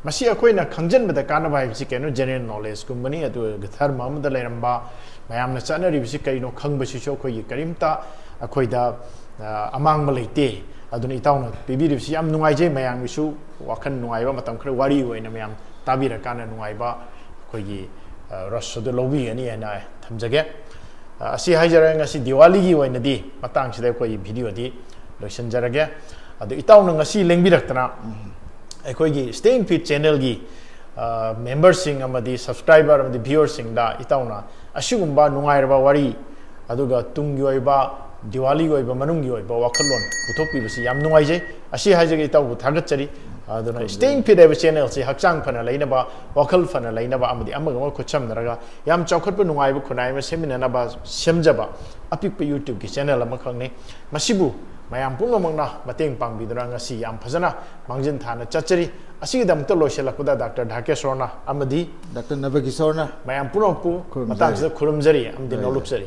ꯃꯁꯤ ꯑꯩꯈꯣꯏꯅ ꯈꯪꯖꯤꯟꯕꯗ ꯀꯥꯟꯅꯕ ꯍꯥꯏꯕꯁꯤ ꯀꯩꯅꯣ, ꯖꯦꯅꯔꯦꯜ ꯅꯣꯂꯦꯖꯀꯨꯝꯕꯅꯤ꯫ ꯑꯗꯨ ꯙꯔꯃ ꯑꯃꯗ ꯂꯩꯔꯝꯕ ꯃꯌꯥꯝꯅ ꯆꯠꯅꯔꯤꯕꯁꯤ ꯀꯔꯤꯅꯣ ꯈꯪꯕꯁꯤꯁꯨ ꯑꯩꯈꯣꯏꯒꯤ ꯀꯔꯤꯝꯇ ꯑꯩꯈꯣꯏꯗ, ꯑ, ꯑꯃꯥꯡꯕ ꯂꯩꯇꯦ꯫ ꯑꯗꯨꯅ ꯏꯇꯥꯎꯅ ꯄꯤꯕꯤꯔꯤꯕꯁꯤ ꯌꯥꯝ ꯅꯨꯡꯉꯥꯏꯖꯩ꯫ ꯃꯌꯥꯝꯒꯤꯁꯨ ꯋꯥꯈꯜ ꯅꯨꯡꯉꯥꯏꯕ ꯃꯇꯝ ꯈꯔ ꯋꯥꯔꯤ ꯑꯣꯏꯅ ꯃꯌꯥꯝ ꯇꯥꯕꯤꯔꯀꯥꯟꯗ ꯅꯨꯡꯉꯥꯏꯕ ꯑꯩꯈꯣꯏꯒꯤ, ꯑ, ꯔꯁ ꯑꯗꯨ ꯂꯧꯕꯤꯒꯅꯤ ꯍꯥꯏꯅ ꯊꯝꯖꯒꯦ꯫ ꯑ, ꯑꯁꯤ ꯍꯥꯏꯖꯔꯒ ꯉꯁꯤ ꯗꯤꯋꯥꯂꯤꯒꯤ ꯑꯣꯏꯅꯗꯤ ꯃꯇꯥꯡꯁꯤꯗ ꯑꯩꯈꯣꯏꯒꯤ ꯚꯤꯗꯤꯑꯣꯗꯤ ꯂꯣꯏꯁꯤꯟꯖꯔꯒꯦ꯫ ꯑꯗꯨ ꯏꯇꯥꯎꯅ ꯉꯁꯤ ꯂꯦꯡꯕꯤꯔꯛꯇꯅ ꯑꯩꯈꯣꯏꯒꯤ Staying Fit ꯆꯦꯅꯦꯜꯒꯤ, ꯑ, ꯃꯦꯝꯕꯔꯁꯤꯡ ꯑꯃꯗꯤ ꯁꯕꯁꯀ꯭ꯔꯥꯏꯕꯔ ꯑꯃꯗꯤ ꯚ꯭ꯌꯨꯋꯔꯁꯤꯡꯗ ꯏꯇꯥꯎꯅ ꯑꯁꯤꯒꯨꯝꯕ ꯅꯨꯡꯉꯥꯏꯔꯕ ꯋꯥꯔꯤ, ꯑꯗꯨꯒ ꯇꯨꯡꯒꯤ ꯑꯣꯏꯕ, ꯗꯤꯋꯥꯂꯤꯒꯤ ꯑꯣꯏꯕ, ꯃꯅꯨꯡꯒꯤ ꯑꯣꯏꯕ ꯋꯥꯈꯜꯂꯣꯟ ꯄꯨꯊꯣꯛꯄꯤꯕꯁꯤ ꯌꯥꯝ ꯅꯨꯡꯉꯥꯏꯖꯩ꯫ ꯑꯁꯤ ꯍꯥꯏꯖꯒꯦ, ꯏꯇꯥꯎꯕꯨ ꯊꯥꯒꯠꯆꯔꯤ꯫ ꯑꯗꯨꯅ Staying Fit ꯍꯥꯏꯕ ꯆꯦꯅꯦꯜꯁꯤ ꯍꯛꯆꯥꯡ ꯐꯅ ꯂꯩꯅꯕ, ꯋꯥꯈꯜ ꯐꯅ ꯂꯩꯅꯕ ꯑꯃꯗꯤ ꯑꯃꯒ ꯑꯃꯒ ꯈꯨꯠꯁꯝꯅꯔꯒ ꯌꯥꯝ ꯆꯥꯎꯈꯠꯄ ꯅꯨꯡꯉꯥꯏꯕ ꯈꯨꯟꯅꯥꯏ ꯑꯃ ꯁꯦꯝꯃꯤꯟꯅꯅꯕ ꯁꯦꯝꯖꯕ ꯑꯄꯤꯛꯄ ꯌꯨꯇ꯭ꯌꯨꯕꯀꯤ ꯆꯦꯅꯦꯜ ꯑꯃꯈꯛꯅꯤ꯫ ꯃꯁꯤꯕꯨ ꯃꯌꯥꯝ ꯄꯨꯝꯅꯃꯛꯅ ꯃꯇꯦꯡ ꯄꯥꯡꯕꯤꯗꯨꯅ ꯉꯁꯤ ꯌꯥꯝ ꯐꯖꯅ ꯃꯥꯡꯖꯤꯟ ꯊꯥꯅ ꯆꯠꯆꯔꯤ꯫ ꯑꯁꯤꯒꯤꯗꯃꯛꯇ ꯂꯣꯏꯁꯤꯜꯂꯛꯄꯗ ꯗꯥꯛꯇꯔ ꯙꯥꯀꯦꯁꯣꯔꯅ ꯑꯃꯗꯤ ꯗꯥꯛꯇꯔ ꯅꯕꯀꯤꯁꯣꯔꯅ ꯃꯌꯥꯝ ꯄꯨꯝꯅꯃꯛꯄꯨ ꯈꯨꯔꯨꯝꯖꯔꯤ꯫ ꯃꯇꯥꯡꯁꯤꯗ ꯈꯨꯔꯨꯝꯖꯔꯤ ꯑꯃꯗꯤ ꯌꯥꯏ, ꯅꯣꯂꯨꯛꯆꯔꯤ꯫